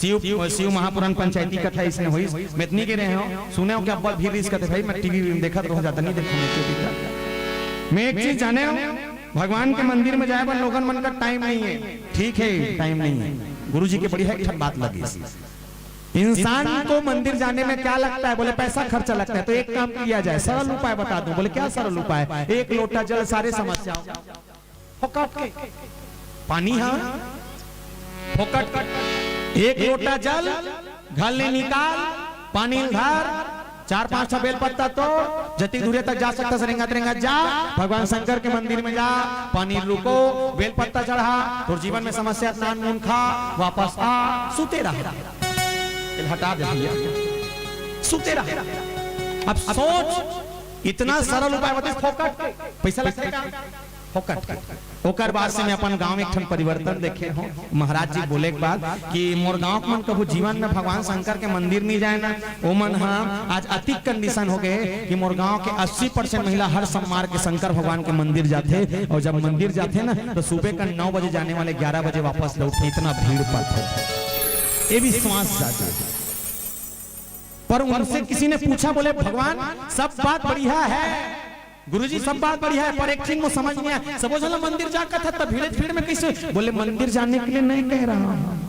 शिव शिव महापुराण पंचायती कथा इसने हुई। मैं इतनी के रहे हूँ, सुने हो क्या, बहुत भीड़ इस कथे भाई, मैं टीवी में देखत रहूं, ज्यादा नहीं देखूं मैं टीवी का। मैं एक चीज जाने हूँ, भगवान के मंदिर में जाए बर लोगन मन का टाइम नहीं है, ठीक है, टाइम नहीं है। गुरु जी के बढ़िया एक ठन बात लगी, इंसान को मंदिर जाने में क्या लगता है? बोले पैसा खर्चा लगता है। तो एक काम किया जाए, सरल उपाय बता दूं। बोले क्या सरल उपाय? एक लोटा जल, सारे समस्याओं फोकट के। पानी हा फोकट के। एक लोटा जल घर ले निकाल, पानी ल धर, चार पांच ठा बेलपत्ता तोड़, जतिक दूरिया तक जा सकथस रेंगत रेंगत जा, भगवान शंकर के मंदिर में जा, पानी ल रुको, बेलपत्ता चढ़ा, तोर जीवन में समस्या नान मुन खा, वापस आ, सुते रह। ये हटा दे भैया, सुते रह। अब सोच, इतना सरल उपाय बताइस, फोकट के, पैसा लगथे का? फोकट के। ओकर बाद से मैं अपन गांव में एक ठन परिवर्तन देखे हूँ। महाराज जी बोले के बाद कि मोर गांव के मन कभू जीवन में भगवान शंकर के मंदिर नहीं जाए ना, ओमन ह आज अतिक कंडीशन हो गए कि मोर गांव के अस्सी परसेंट महिला हर सोमवार के शंकर भगवान के मंदिर जाथे, और जब मंदिर जाथे ना, तो सुबह का नौ बजे जाने वाले ग्यारह बजे वापस लौटथे, इतना भीड़ पड़थे। ये विश्वास जागे। पर उनसे किसी ने पूछा, बोले भगवान, सब बात बढ़िया है गुरुजी, सब बात बढ़िया है, पर एक चीज मोर समझ नहीं आए, सबो झन ला मंदिर जा कथस, तब भीड़ भीड़ में कैसे? बोले मंदिर जाने के लिए नहीं कह रहा हूँ,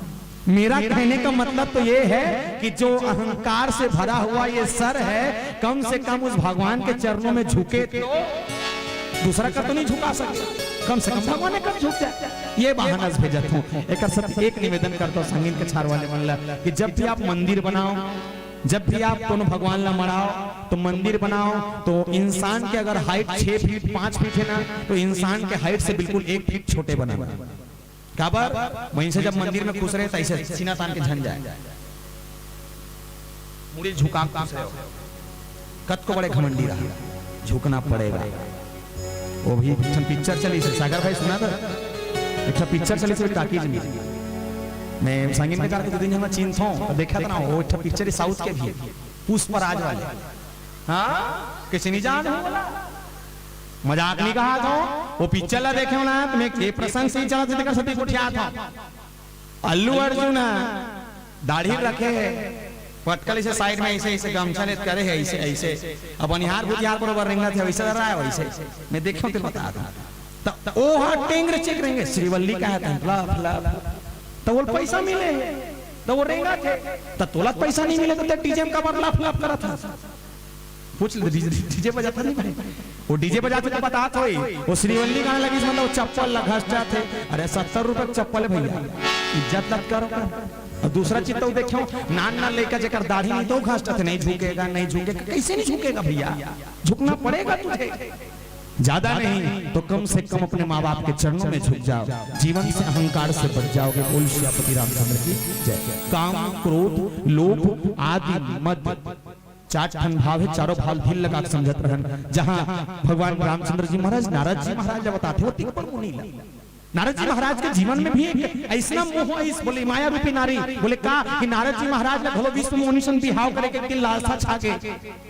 मेरा कहने का मतलब तो ये है कि जो अहंकार से भरा हुआ ये सर है, कम से कम उस भगवान के चरणों में झुके तो दूसरा का तो नहीं झुका सके, कम से कम भगवान का झुक जाए। ये बहाना से भेजत हूँ। एक साथ एक निवेदन करता हूँ संगीन कछार वाले मन ला कि जब भी आप मंदिर बनाओ, जब भी आप कोनो भगवान ला मढ़ाओ तो मंदिर बनाओ, तो इंसान के अगर हाइट छह फीट पांच फीट है ना, तो इंसान के हाइट से बिल्कुल एक फीट छोटे बना। काबर? वहीं से जब मंदिर में खुश रहे, तैसे सीना तान के झन जाए, मुड़ी झुका के खुश रहे। कतको बड़े घमंडी रहा, झुकना पड़ेगा। वो भी एक ठन पिक्चर चलिस, सागर भाई सुना था, एक ठन पिक्चर चलिस टाकीज में। मैं संगीन कछार के दू तीन झन ला चिन्हत हूँ, देखा था ना, वो एक ठन पिक्चर साउथ के भी, पुष्पराज वाले। हाँ, किसी नहीं जान हो बोला? मजाक नहीं कहा था। वो पिक्चर ला देखे हो ना, तुम्हें ये प्रसंग से ही चला था, तेकर सती गोठिया था। अल्लू अर्जुन है, दाढ़ी रखे है, पटकल इसे साइड में ऐसे, ऐसे गमछा लेत करे है, ऐसे, ऐसे। अब अनिहार बुधियार बरोबर रेंगत हे, वैसे डर रहा है, वैसे। मैं देखे हूँ, तेरे बता था। त, त, ओ हाँ, टेंग रे चेक रेंगे, श्रीवल्ली का है, त, लाफ, लाफ। तो वो पैसा मिले है, तो वो रेंगत हे। त तोला पैसा नहीं मिले, तो ते डीजे में काबर लाफ, लाफ करत हस? पूछ ले, डीजे, डीजे बजाता नहीं भाई। वो डीजे बजाथे त बतात होही, वो श्रीवल्ली गाना लगिस, मतलब, वो चप्पल ला घस जाथे। अरे, सत्तर रुपया के चप्पल हे भइया, इज्जत ला करो का। अउ दूसरा चीज तो देखो, नान नान लइका जेकर दाढ़ी नहीं तो घस जाथे, नहीं झुकेगा, नहीं झुकेगा। कैसे नहीं झुकेगा भइया? झुकना पड़ेगा तुझे। ज्यादा नहीं तो कम से कम अपने माँ बाप के चरणों में झुक जाओ, जीवन से अहंकार से बच जाओगे। बोल सियापति रामचंद्र की जय। काम, क्रोध, लोभ आदि मद, चार ठन भाव हे, चारों भाव ला दिल लगा के समझत रहन। जहाँ भगवान रामचंद्र जी महाराज नारद जी महाराज ला बताथे, वो तिकपर मुनि ला। नारद जी महाराज के जीवन में भी एक अइसना मोह आइस, बोले माया रूपी नारी, बोले का कि नारद जी महाराज ला घलो विश्व मोहनी सन बिहाव करे के एक दिन लालसा छा गे।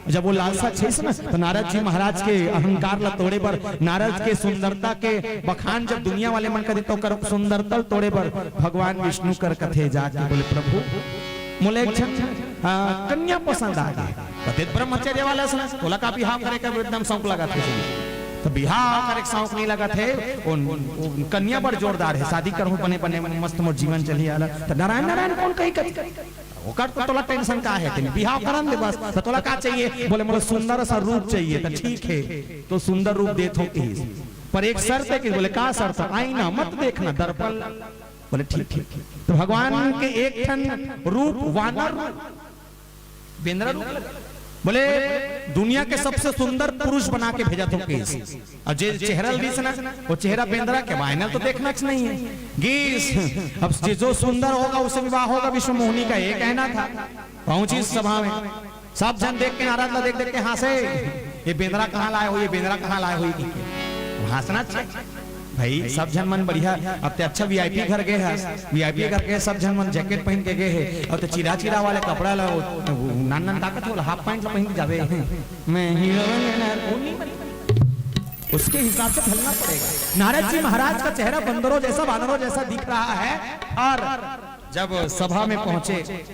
जब वो लालसा छाइस ना, तो नारद जी महाराज के अहंकार ला तोड़े बर, नारद के सुंदरता के बखान जब दुनिया वाले मन करथे, तो ओकर सुंदरता ला तोड़े बर भगवान विष्णु कर कथे जाके, बोले, "प्रभु, मोला एक झन, आ, कन्या पसंद आ गे।" कथे, "ब्रह्मचर्य वाला सन, तोला का बिहाव करे का एकदम शौक लगथे।" तो बिहाव करे के शौक नहीं लगथे, वो, वो कन्या बड़ जोरदार हे, शादी करहूँ बने बने, मस्त मोर जीवन चली आला। तो नारायण, नारायण कोन कही कथे? ओकर तो तोला टेंशन का हे? तेन बिहाव करन दे बस। तो तोला का चाहिए? बोले, "मोला सुंदर सा रूप चाहिए।" तो ठीक हे, तो सुंदर रूप देथों कहिस, पर एक शर्त हे कि, बोले, "का शर्त?" "आईना मत देखना, दर्पण।" बोले, "ठीक, ठीक।" तो भगवान के एक ठन रूप, वानर रूप, बेंदरा रूप लगे। बोले, "दुनिया के सबसे सुंदर पुरुष बना के भेजत हों कहिस।" अउ जे चेहरा ल दिस ना, वो चेहरा बेंदरा के, वानर तो देखना च नहीं हे। गिस, अब जे जो सुंदर होगा उससे विवाह होगा, विश्व मोहनी का ये कहना था। पहुंचिस सभा में, सब झन देख के, नारद ला देख देख के हाँसे, "ये बेंदरा कहाँ लाए हो, ये बेंदरा कहाँ लाए हो?" ये कहिके। अब हाँसना चाहिए भाई, सब झन मन बढ़िया। अब ते अच्छा वीआईपी घर गे हस, वीआईपी घर के सब झन मन जैकेट पहिन के गे हे, अउ ते चिरा चिरा वाले कपड़ा ला, वो, वो नान नान ताकत वाला हाफ पैंट ला पहिन के जाबे। मैं हीरो बन जाना, वो नहीं बन-, उसके हिसाब से ढलना पड़ेगा। नारद जी महाराज का चेहरा बंदरों जैसा, वानरों जैसा दिख रहा है, और जब सभा में पहुंचे,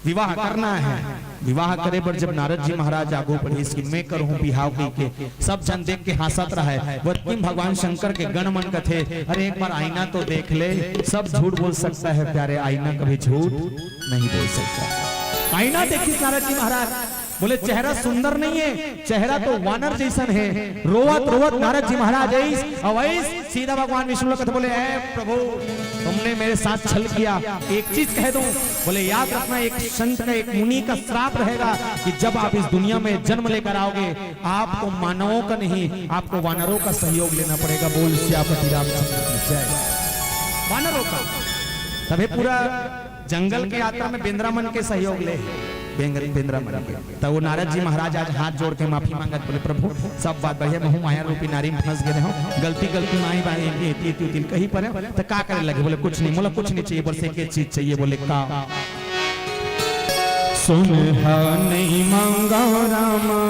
विवाह करना हे, विवाह करे बर जब नारद जी महाराज आगू बढ़िस कि मैं करहूं बिहाव कहिके, सब झन देख के हाँसत रहय। वतकी म भगवान शंकर के गण मन कथे, "अरे, एक बार आईना तो देख ले, सब झूठ बोल सकता है प्यारे, आईना कभी झूठ नहीं बोल सकता।" आईना देखिस नारद जी महाराज, बोले, "चेहरा सुंदर नहीं हे, चेहरा तो वानर जइसन हे।" रोवत रोवत नारद जी महाराज आइस, अउ आइस सीधा भगवान विष्णु ला कथे, बोले, "ए प्रभु, तुमने मेरे साथ छल किया, एक चीज कह दूं?" बोले, "याद रखना, एक संत का, एक मुनि का श्राप रहेगा कि जब आप इस दुनिया में जन्म लेकर आओगे, आपको मानवों का नहीं, आपको वानरों का सहयोग लेना पड़ेगा।" बोल सियापति रामचंद्र की जय। वानरों का। तभे पूरा जंगल के यात्रा में बेंदरा मन के सहयोग ले, बेंगर-, बेंदरा मन के। त वो नारद जी महाराज आज हाथ जोड़ के माफी मांगत, बोले, "प्रभु, सब बात बढ़िया, महू माया रूपी नारी में फंस गे रहेंव, गलती, गलती माई बाई एती, एती, एती कही परेंव, त का करे लगे?" बोले, "कुछ नहीं।" बोला, "कुछ नहीं चाहिए।" बोले, "एक चीज चाहिए।" बोले, "का?" सुन ह नहीं मांगा रामा,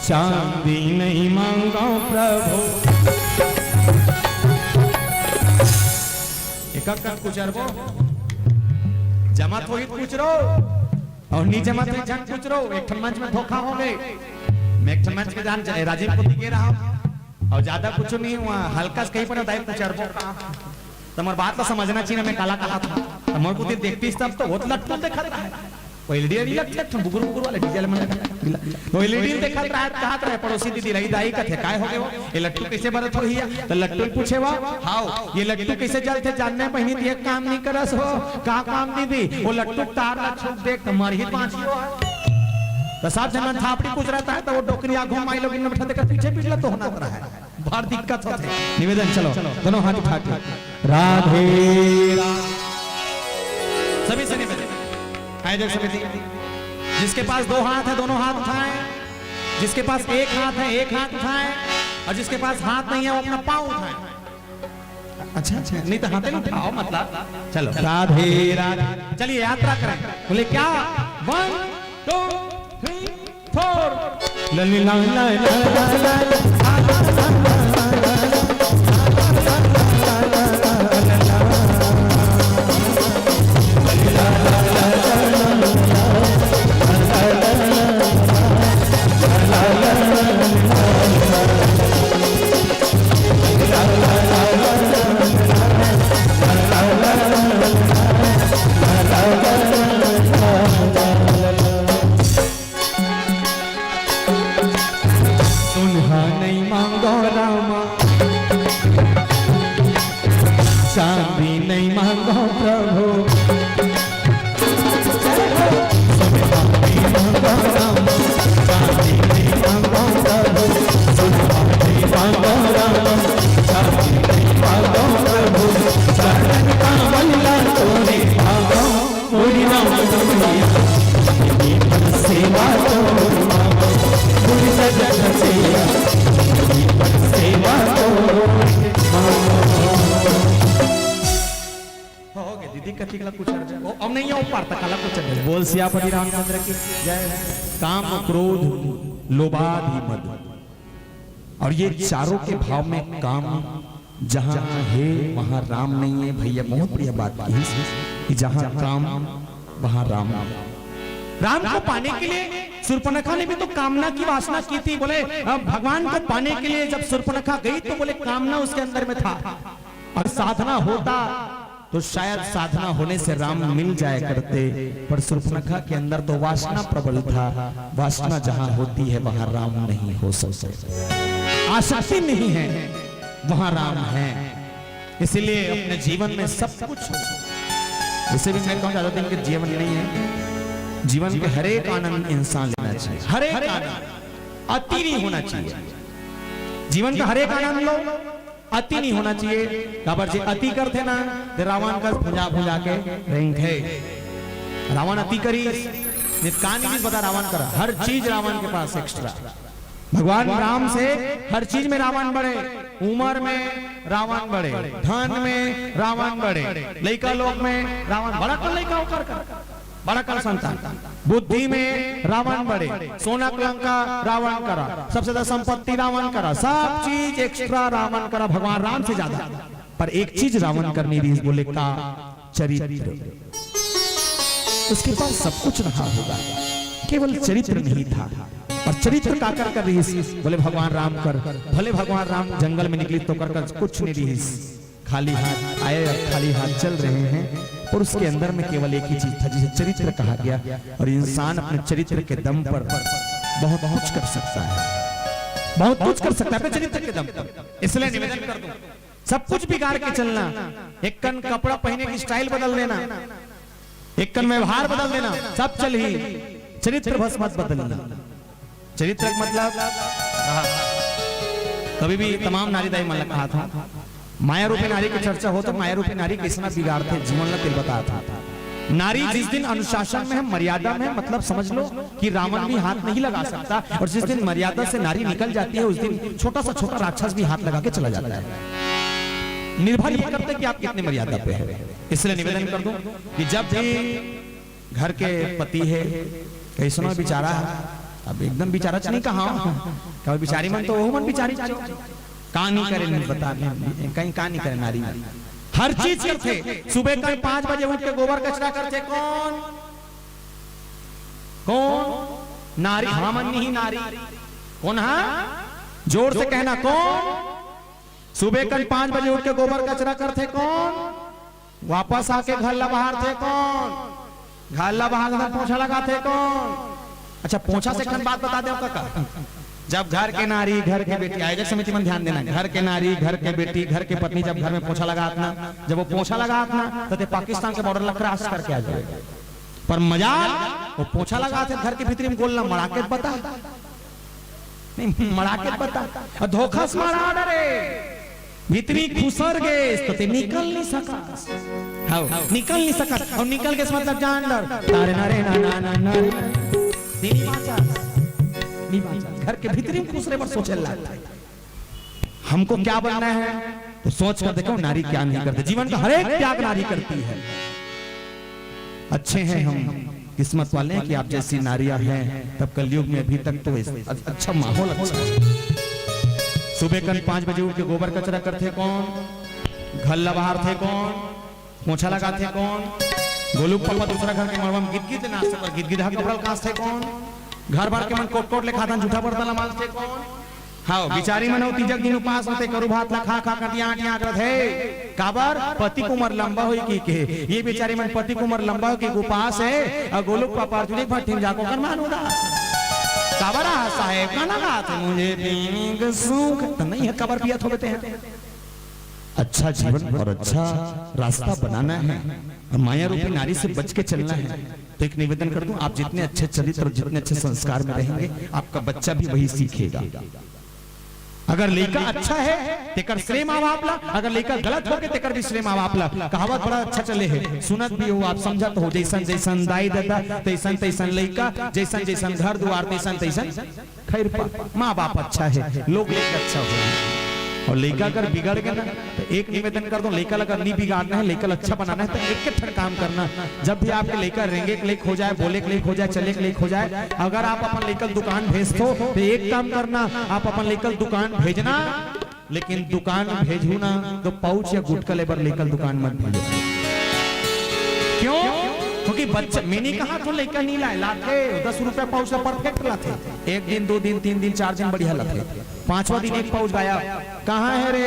चांदी नहीं मांगा प्रभु। एक एक कर कुचरबो। जमत होही त कुचरो, अउ नी जमत होही झन कुचरो। एक ठन मंच में धोखा हो गे। मैं एक ठन मंच में जान राजिम कोती गे रहेंव, अउ ज्यादा कुछ नहीं हुआ, हल्का से कहीं पर दाई कुचरबो। त मोर बात ला समझना चाहिए ना, मैं काला कहत हंव। त मोर कोती देखतिस तब तो बहुत लट्टू देखत रहे। वो एलईडी लगथे, एक ठन बुगुर बुगुर वाला डीजे मन लगा। वो एलईडी देखत रहे, कहत रहे पड़ोसी दीदी, "लई दाई," कथे, "काय हो गे वो? ये लट्टू कइसे बरत होही?" त लट्टू पूछे वा, "हाव, ये लट्टू कइसे जलथे?" "जानने बहिनी, त एक काम नहीं करस हो।" "का काम दीदी?" "वो लट्टू तार ला छू देख त मरही बांची हो।" त सब झन मन थापड़ी कुचरत हे, त वो डोकरी आगू माई लोग इनमें बैठा देकर पीछे पीट ला तो होना रहा है। बड़ दिक्कत होथे। निवेदन, चलो, दोनों हाथ उठा के। राधे। सभी से निवेदन। आयोजक समिति, जिसके पास दो हाथ है, दोनों हाथ उठाएं। जिसके पास एक हाथ है, एक हाथ उठाएं। और जिसके पास हाथ नहीं है, वो अपना पाँव उठाएं। अच्छा, अच्छा, नहीं तो हाथे नहीं उठाओ, मतलब। चलो, राधे, राधे। चलिए, यात्रा करें। बोले, क्या? One, two, three, four। नहीं है, वो पार तक अलग कुछ नहीं। बोल सियापति रामचंद्र की जय। काम, क्रोध, लोभादि, मद, और ये चारों के भाव में काम जहां है, वहां राम नहीं है। भैया बहुत बढ़िया बात की कि जहां काम, वहां राम नहीं। राम को पाने के लिए सूर्पनखा ने भी तो कामना की वासना की थी। बोले, अ, भगवान को पाने के लिए जब सूर्पनखा गई तो बोले कामना उसके अंदर में था, और साधना होता तो शायद साधना होने से राम मिल जाया करते, पर सूर्पनखा के अंदर तो वासना प्रबल था। वासना जहां होती है, वहां राम नहीं हो सकते। आसक्ति नहीं है, वहां राम है। इसीलिए अपने जीवन में सब कुछ हो, जैसे भी मैं कहूं, ज्यादा दिन के जीवन नहीं है। जीवन के हर एक आनंद इंसान लेना चाहिए, हर एक आनंद। अति नहीं होना चाहिए। जीवन का हर एक आनंद लो, अति नहीं होना चाहिए। काबर जे अति करथे ना, ते रावण कस भुंजा भुंजा के रेंगथे। रावण अति करिस, नित का नहीं बता रावण कर, हर चीज रावण के पास एक्स्ट्रा। भगवान राम से हर चीज में रावण बड़े, उमर में रावण बड़े, धन में रावण बड़े, लइका लोग में रावण बड़ा कर, लइका ओकर कर बड़ा कर संतान, बुद्धि में रावण बड़े, सोना लंका रावण करा, सबसे ज्यादा संपत्ति रावण करा, सब चीज एक्स्ट्रा रावण करा, भगवान राम से ज्यादा। पर एक चीज रावण कर नहीं रहिस, बोले का? चरित्र। उसके पास सब कुछ रहा होगा, केवल चरित्र नहीं था। और चरित्र काकर कर रहिस? बोले भगवान राम कर। भले भगवान राम जंगल में निकलिस तो ओकर कर कुछ नहीं रहिस, खाली हाथ आए और खाली हाथ चल रहे हैं। और उसके अंदर में केवल एक ही चीज था जिसे चरित्र कहा गया। और इंसान अपने चरित्र के दम पर बहुत कुछ कर सकता है, बहुत कुछ कर सकता है अपने चरित्र के दम पर। इसलिए निवेदन कर दूं, सब कुछ बिगाड़ के चलना, एक कन कपड़ा पहने की स्टाइल बदल देना, एक कन व्यवहार बदल देना, सब चलही, चरित्र बस मत बदलना। चरित्र का मतलब, कभी भी तमाम नारी दाई मन ला कहा था, माया रूपी नारी की चर्चा हो तो माया रूपी नारी किसना बिगाड़थे, जीवन ला तिल बता था। नारी जिस दिन अनुशासन में है, मर्यादा में है, मतलब समझ लो कि रावण भी हाथ नहीं लगा सकता। और जिस दिन मर्यादा से नारी निकल जाती है, उस दिन छोटा सा छोटा राक्षस भी हाथ लगा के चला जाता है। निर्भर ये करते कि आप कितने मर्यादा पे हैं। इसलिए निवेदन कर दूं कि जब भी घर के पति है, कैसनो बिचारा है, अब एकदम बिचारा च नहीं कहा, कभी बिचारी मन तो वो मन बिचारी च, का नहीं करे, नहीं बता, कहीं का नहीं करे नारी मन। हर चीज करथे। सुबह कन पाँच बजे उठ के गोबर कचरा करथे कौन? कौन? नारी। हाँ मन नहीं, नारी। कौन? हाँ, जोर से कहना, कौन? सुबह कन पाँच बजे उठ के गोबर कचरा करथे कौन? वापस आके घर ला बहारथे कौन? घर ला बहारथे, पोछा लगाथे कौन? अच्छा, पोछा से एक ठन बात बता देव कका, जब घर के नारी, घर के बेटी, आयोजक समिति मन ध्यान देना, घर के नारी, घर के बेटी, घर के पत्नी जब घर में पोछा लगात ना, जब वो पोछा लगात ना, तो ते पाकिस्तान के बॉर्डर ला क्रॉस करके आ जाए। पर मजाल, वो पोछा लगाथे घर के भीतरी में गोल ला मड़ा के बता, नहीं, मड़ा के बता। अउ धोखा से मड़ा डरे। भीतरी खुसर गेस, तो ते निकल नहीं सकस। हाँ, निकल नहीं सकस। अउ निकल गेस मतलब जान डर। तारे ना रे ना ना ना ना रे। नहीं, नहीं बाँचस। नहीं बाँचस। घर के भीतरी में खुसरे बर सोचे लगथे। हमको क्या बनना है? तो सोच कर देखो, नारी क्या नहीं करती। जीवन का हर एक त्याग नारी करती है। अच्छे हैं हम, किस्मत वाले हैं कि आप जैसी नारियां हैं। तब कलयुग में अभी तक तो इस-, अ-, अच्छा माहौल अच्छा है। सुबह कन पाँच बजे उठ के गोबर कचरा करथे कौन, घर ला बहारथे कौन, पोछा लगाथे कौन, गोलू पापा दूसरा घर के मड़वा में गिदगिद नाचथे, पर गिदगिद हक कपड़ा कांसथे कौन, घर भर के मन कोट कोट ले खाथन, जूठा बर्तन ला मांजथे कौन, हाँ, बिचारी मन अउ तीजक दिन उपास होथे, करू भात ला खा खा कटिया आटिया करत हे। काबर? पति के उमर लंबा होई कहिके। ये बिचारी मन पति के उमर लंबा होई कहिके उपास हे, अउ गोलू पापा अर्जुन एक भट्ठी में जाको कर मान उदास। काबर? आ साहेब का ना बात, मुझे पीने का शौक तो नहीं है, काबर पियत होबे ते हैं। अच्छा जीवन और अच्छा रास्ता बनाना है, और माया रूपी नारी से बच के चलना है। तो एक निवेदन कर दूं, आप जितने अच्छे चरित्र और जितने अच्छे संस्कार में रहेंगे, आपका बच्चा भी वही सीखेगा। अगर लइका अच्छा है, तेकर श्रेय माँ बाप ला, अगर लइका गलत होगे, तेकर भी श्रेय माँ बाप ला। कहावत बड़ा अच्छा चले हे, सुनत भी हो आप, समझत हो, जैसन जैसन दाई ददा, तैसन तैसन लइका, जैसन जैसन घर दुआर, तैसन तैसन खैर पा। माँ बाप अच्छा है, लोग लेके अच्छा हो। अउ लइका अगर बिगड़ गे ना, त एक निवेदन कर दंव, लइका ला अगर नइ बिगाड़ना हे, लइका ला अच्छा बनाना हे, त एक के ठन काम करना। जब भी आपके लइका रेंगे के लइक हो जाय, बोले के लइक हो जाय, चले के लइक हो जाय, अगर आप अपन लइका ल दुकान भेजथो, त एक काम करना, आप अपन लइका ल दुकान भेजना, लेकिन दुकान भेजहू ना, त पाउच या गुटखा ले बर लइका ल दुकान मत भेजो। क्यों? क्योंकि बच्चा, मैं नइ कहत हों लइका नइ लाय, लाथे, दस रुपया पाउच ला perfect लाथे, एक दिन, दू दिन, तीन दिन, चार दिन बढ़िया लाथे, पांचवा दिन एक पाउच गायब। कहाँ हे रे?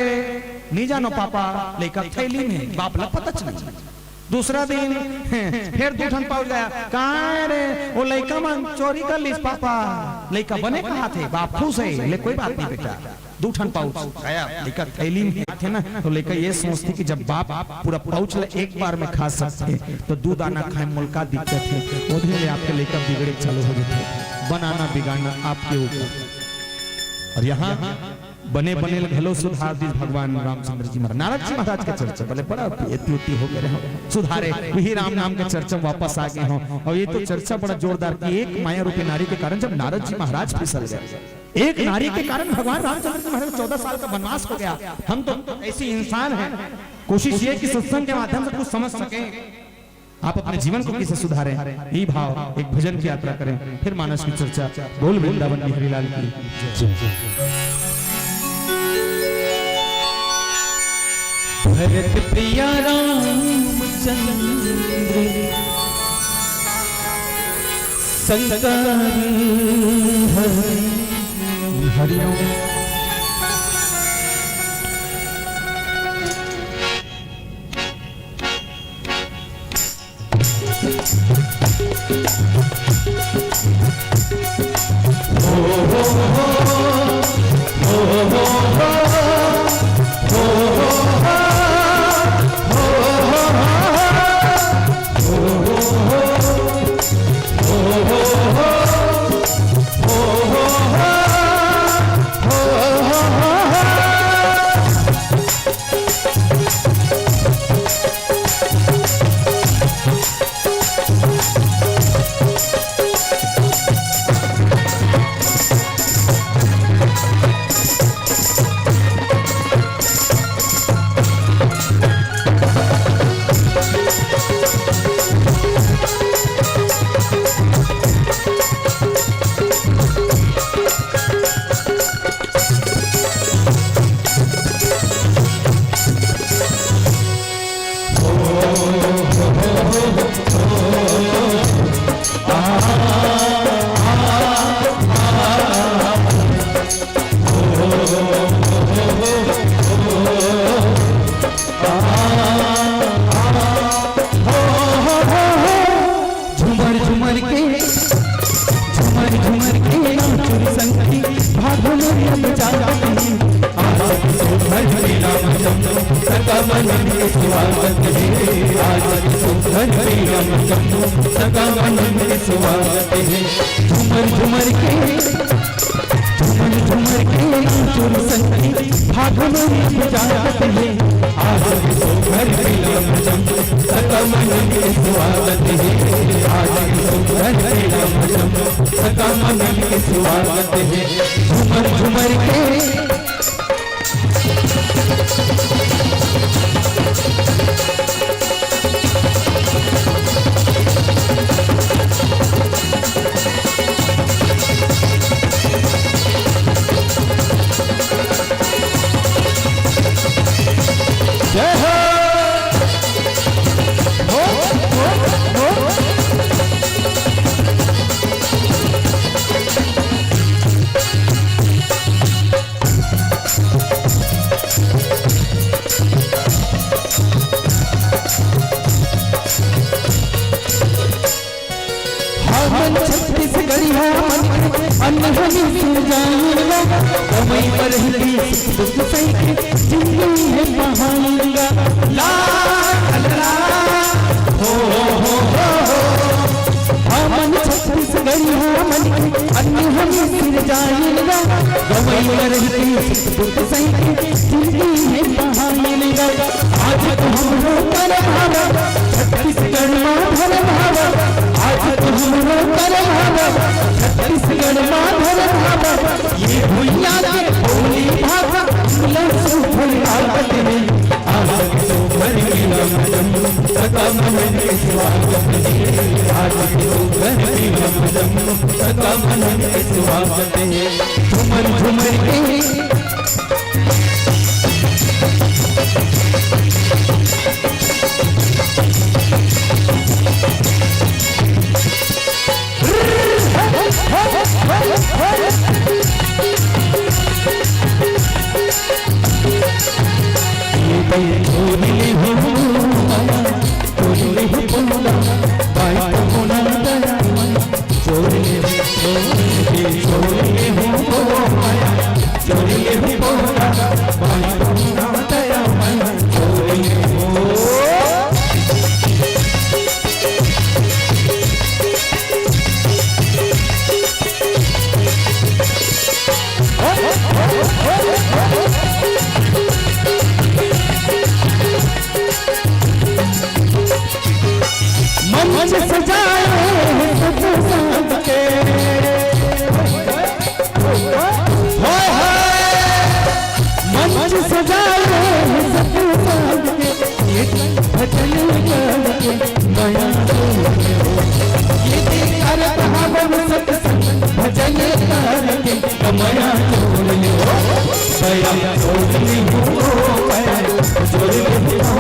नइ जानों पापा, लइका के थैली में हे, बाप ला पता चल। दूसरा दिन फेर दू ठन पाउच गायब। कहाँ हे रे? ओ लइका मन चोरी कर लिस पापा। लइका बने कहत हे, बाप खुश हे, ले कोई बात नहीं बेटा। दू ठन पाउच गायब, लइका के थैली में हे ना, त लइका ये सोचथे कि जब बाप पूरा पाउच ला एक बार में खा सकथे, त दू दाना खाय में मोला का दिक्कत हे? ओदे ले आपके लइका बिगड़े चालू हो जाथे। बनाना बिगाड़ना आपके ऊपर। अउ इहाँ बने बने ल घलो सुधार दिस भगवान रामचंद्र जी महाराज, नारद जी महाराज के चर्चा, भले बड़ा एती ओती हो गे रहे हों, सुधारे, उही राम नाम के चर्चा में वापस आ गे हों। अउ ये तो चर्चा बड़ा जोरदार कि एक माया रूपी नारी के कारण जब नारद जी महाराज फिसल गए, एक नारी के कारण भगवान रामचंद्र जी महाराज को चौदह साल का वनवास हो गया। हम तो ऐसे इंसान हैं, कोशिश ये कि सत्संग के माध्यम से कुछ समझ सकें। आप अपने जीवन को कैसे सुधारें, यही भाव एक भजन की यात्रा करें, फिर मानस की चर्चा। बोल वृंदावन बिहारी लाल की जय। भरत प्रिया रामचंद्र शंकर हरि हरि ओम। झुमर झुमर के, झुमर झुमर के नाचुर संगी, भाग में अब जागत है। आज तो घर में राम जन्म, सका मनन के स्वागत है। आज तो घर में राम जन्म, सका मनन के स्वागत है। झुमर झुमर के, झुमर झुमर के नाचुर संगी, भाग में अब जागत है। आज तो घर में राम जन्म, सका मनन के स्वागत है। आज तो घर में राम जन्म, सका मनन के स्वागत है। झुमर झुमर के जय हो। हो, हो, हो। हमन छत्तीसगढ़िया मन के अनहनी सिरजाइन ला, कमई पर ही सुख दुख सही के जिंदगी है पहाइन ला। ला, ला, ला, हो, हो, हो, हो। हमन छत्तीसगढ़िया मन के अनहनी सिरजाइन ला, कमई पर ही सुख दुख सही के जिंदगी है पहाइन ला। आज तो हमरो करम हवा, छत्तीसगढ़ मा धरम हवा। आज तो हमरो करम हवा, छत्तीसगढ़ मा धरम हवा। ये भुइयां के बोली भाषा, मिलन आसक्तो भर इदमजं सकमनन्ति स्वागते। आसक्तो भर इदमजं सकमनन्ति स्वागते। झुमर झुमर के मंच सजाए हैं सतसंग के। हाय हाय। मंच सजाए हैं सतसंग के। ये भजन करके मया डोले हो। ये करत हवन सतसंग भजन करके मया डोले हो। मया डोले हो, मया डोले हो।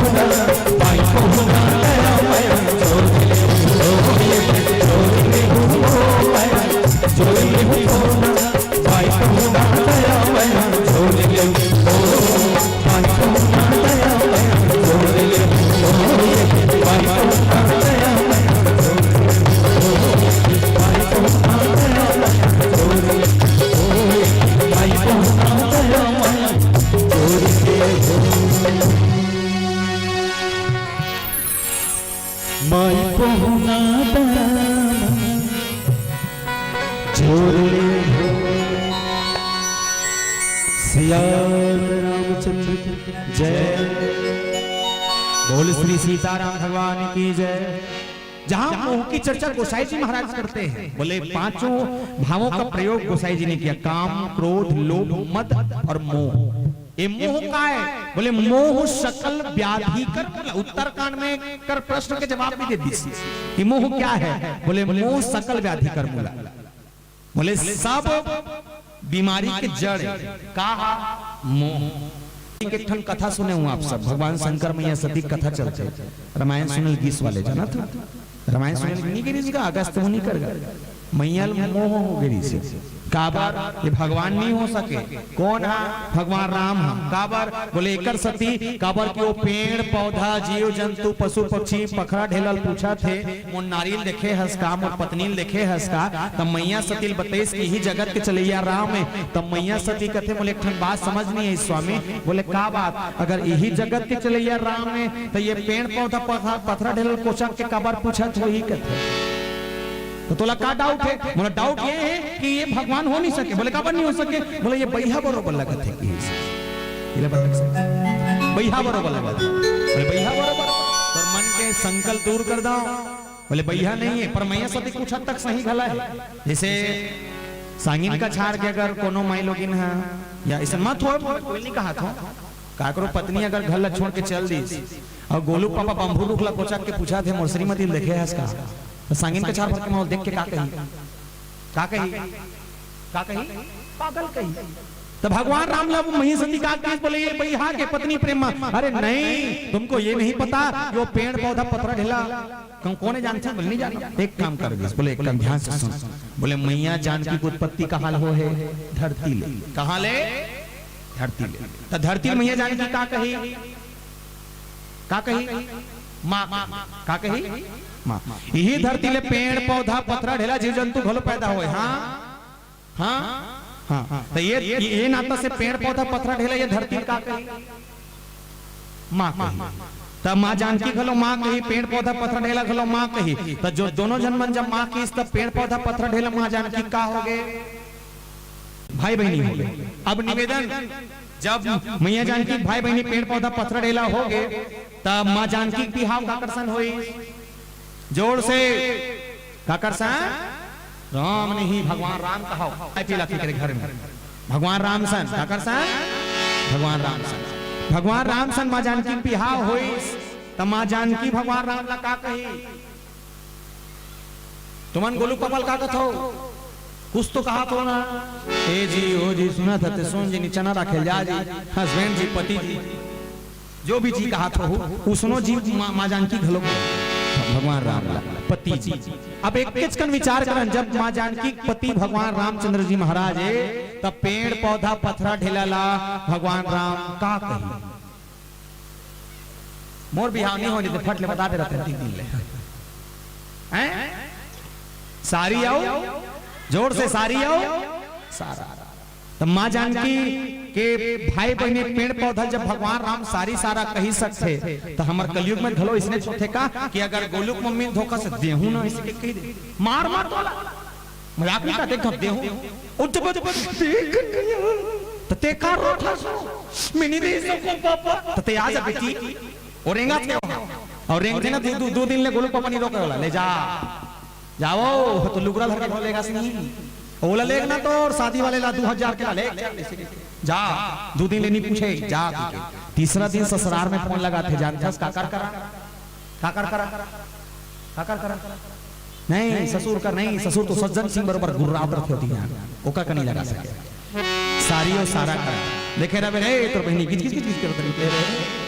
माई पहुना दाना जोर ले हो। सियावर रामचंद्र की जय। बोल श्री सीताराम भगवान की जय। जहां मोह की चर्चा गोसाई जी महाराज करते हैं, बोले पांचों भावों का प्रयोग गोसाई जी ने किया, काम, क्रोध, लोभ, मद और मोह। ये मोह का है? बोले मोह सकल व्याधि कर मूला। उत्तरकांड में कर प्रश्न के जवाब भी दे दी कि मोह क्या है। बोले मोह सकल व्याधि कर मूला। बोले सब बीमारी के जड़ है। का? मोह। एक ठन कथा सुने हूँ आप सब, भगवान शंकर मैया सती कथा चलते, रामायण सुनल गीस वाले, जाना था? रामायण सुनल नहीं गिरीस का, अगस्त मुनि कर गा। मैया ल मोह हो गिरीस। काबर? ये भगवान नहीं हो सके। कौन हा? भगवान राम हा। काबर? बोले एकर सती, काबर कि वो पेड़ पौधा, जीव जंतु, पशु पक्षी, पखरा ढेला ल पूछा थे, मोर नारी ल देखे हस का, मोर पत्नी ल देखे हस का? त मैया सती ल बतइस कि इही जगत के चलैया राम हे। त मैया सती कथे, मोला एक ठन बात समझ नहीं आई स्वामी। बोले का बात? अगर इही जगत के चलैया राम हे त ये पेड़ पौधा पथा-, पथरा ढेला ल कोचक के काबर पूछत होही कथे। त तोला का डाउट हे? मोला डाउट ये हे कि ये भगवान हो नहीं सके। बोले काबर नहीं हो सके? बोले ये बइहा बरोबर लगत हे कि। बइहा बरोबर लगत हे। बोले बइहा बरोबर? तोर मन के संकल्प दूर कर दव। बोले बइहा नहीं हे, पर मैया सती कुछ हद तक सही घला हे। जैसे सांगिन कछार के अगर कोनो माई लोगिन ह, या अइसन मत हो, कोई नहीं कहा था, काकरो पत्नी अगर घर ला छोड़ के चल दिस, अउ गोलू पापा बम्भू रुख ला कोचक के पूछा थे, मोर श्रीमती ल देखे हस का? त सांगिन कछार भर के माहौल देख के का कही? का कही? का कही? पागल कही। त भगवान राम ला मैया सती का कहिस? बोले ये बइहा के पत्नी प्रेम मा। अरे नहीं, तुमको ये नहीं पता कि वो पेड़ पौधा पथरा ढेला कौन, कौन हे जानथे? बोले नहीं जाना। एक काम कर दिस, बोले एक काम ध्यान से सुन। बोले मैया जानकी के उत्पत्ति कहाँ ले हो हे? धरती ले। कहाँ ले? धरती ले। त धरती ले मैया जानकी का कही? का कही? माँ। का कही? माँ। इही धरती ले पेड़ पौधा पथरा ढेला जीव जंतु घलो पैदा होय। हाँ, हाँ, हाँ। त ये, ये नाता से पेड़ पौधा पथरा ढेला ये धरती का कही? माँ कही। त माँ जानकी घलो माँ कही, पेड़ पौधा पथरा ढेला घलो माँ कही। त जो दोनों झन मन जब माँ कहिस त पेड़ पौधा पथरा ढेला माँ जानकी का हो गे? भाई बहिनी हो गे। अब निवेदन, जब मैया जानकी भाई बहिनी पेड़ पौधा पथरा ढेला हो गे, त माँ जानकी के बिहाव काकर सन होइस? जोर से काकर सन? राम नहीं, भगवान राम कहाव। आई पीला के घर में भगवान राम सन, काकर सन? भगवान राम सन। भगवान राम संग माँ जानकी के बिहाव होइस, त माँ जानकी भगवान राम ला का कही? तुमन गोलू पापा ल का कथो? कुछ तो कहा थो ना। ए जी, ओ जी, सुनत हते, सुन जी, नी चना राखे ल जा जी, हस्बैंड जी, पति जी, जो भी जी कहा थो, उसनो जी माँ, माँ जानकी घलो भगवान राम ला पति जी। अब एकेच कन विचार करन, जब माँ जानकी के पति भगवान रामचंद्र जी महाराज ए, तब पेड़ पौधा पथरा ढेला ला भगवान राम का कही? मोर बिहाव नहीं होने दे, फट ले बता दे रहते हैं तीन दिन ले। हैं? सारी आओ, जोर से सारी आओ, सारा। त माँ जानकी के भाई बहिनी पेड़ पौधा जब भगवान राम सारी सारा कही सकथे, त हमर कलयुग में घलो इसने होथे का कि अगर गोलू के मम्मी धोखा से देहू ना, इसे कही दे, मार मार तोला। मजाक नहीं करते, घप देहू। ओ जब देख, त ते का रोथा सो? मैं नहीं दे सकूं पापा। त ते आ जा बेटी। और रेंगा थे वहाँ। और रेंग थे ना, दो, दो, दो दिन ले गोलू पापा नहीं रोके वाला। ले जा। जाओ, तो लुगरा धर के ढोलेगा से नहीं। ओला लेग ना तो और शादी वाले ला दो हजार के ला ले। जा, दो दिन ले नहीं पूछे, जा। तीसरा दिन ससुरार में फोन लगा थे, जानथस का कर करा? का कर करा? का कर करा? नहीं, ससुर का नहीं, ससुर तो सज्जन सिंह बरोबर गुर्रात रखे होती हैं, ओकर का नहीं लगा सके। सारी और सारा का देखे रहे, "ए, तोर बहिनी गिच गिच गिच गिच करत रहिथे रे।"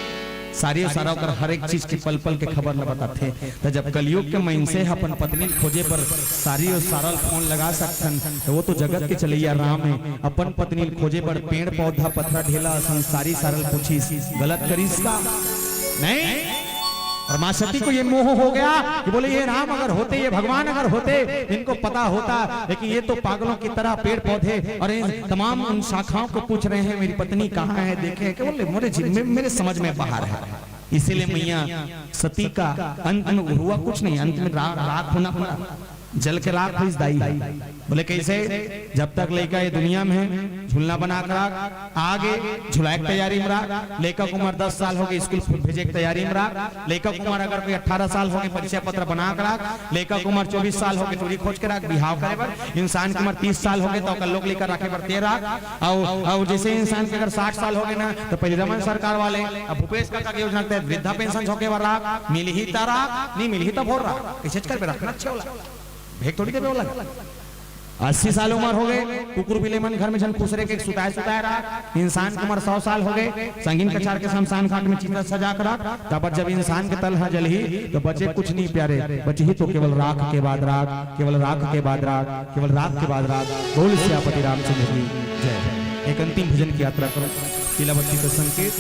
सारी और सारा ओकर हर एक चीज के पल पल के खबर ल बताथे। त जब कलयुग के मइनसे ह अपन पत्नी ल खोजे बर सारी और सारा ल फोन लगा सकथन, त वो तो जगत के चलैया राम हे। अपन पत्नी ल खोजे बर पेड़ पौधा पथरा ढेला असन सारी सारा ल पूछिस, गलत करिस का? नहीं। और माँ सती को ये मोह हो गया कि बोले, "ये राम अगर होते, ये भगवान अगर होते, इनको पता होता, लेकिन ये तो पागलों की तरह पेड़ पौधे और इन तमाम उन शाखाओं को पूछ रहे हैं, मेरी पत्नी कहाँ है, देखें।" क्या बोले, "मेरे जी-, मे-, मेरे समझ में बाहर है।" इसीलिए मैया सती का अंत में हुआ कुछ नहीं, अंत में रा-, राख होना पड़ा। जल के राख होइस दाई। बोले, "कैसे?" "जब तक लइका ये दुनिया में हे, झुलना बना के राख, आगे झुलाए के तैयारी में राख, लइका के उम्र दस साल होगे, स्कूल भेजे के तैयारी में राख, लइका के उम्र अगर कोई अठारह साल होगे, परिचय पत्र बना के राख, लइका के उम्र चौबीस साल होगे, टूरी खोज के राख, बिहाव करे बर, इंसान के उम्र तीस साल होगे, त ओकर लोग लइका राखे बर तैयार राख, अउ, अउ जैसे इंसान के अगर साठ साल होगे ना, त पहले रमन सरकार वाले, अब भूपेश काका के योजना के तहत वृद्धा पेंशन झोंके बर राख, मिलही त राख, नहीं मिलही त भोर राख, कैसे कर रखना अच्छे वाला।" भेंक थोड़ी देबे ओला। अस्सी साल उम्र होगे, कुकुर बिले मन घर में झन खुसरे के सुताए सुताए राख। इंसान के उम्र सौ साल होगे, संगीन कछार के शमशान घाट में चिता सजा के राख। काबर जब इंसान के तन ह जलही, त बचे कुछ नहीं प्यारे, बचही तो केवल राख के बाद राख, केवल राख के बाद राख, केवल राख के बाद राख। बोल सियापति रामचंद्र की जय। एक अंतिम भजन की यात्रा करो, तिलावती का संकेत।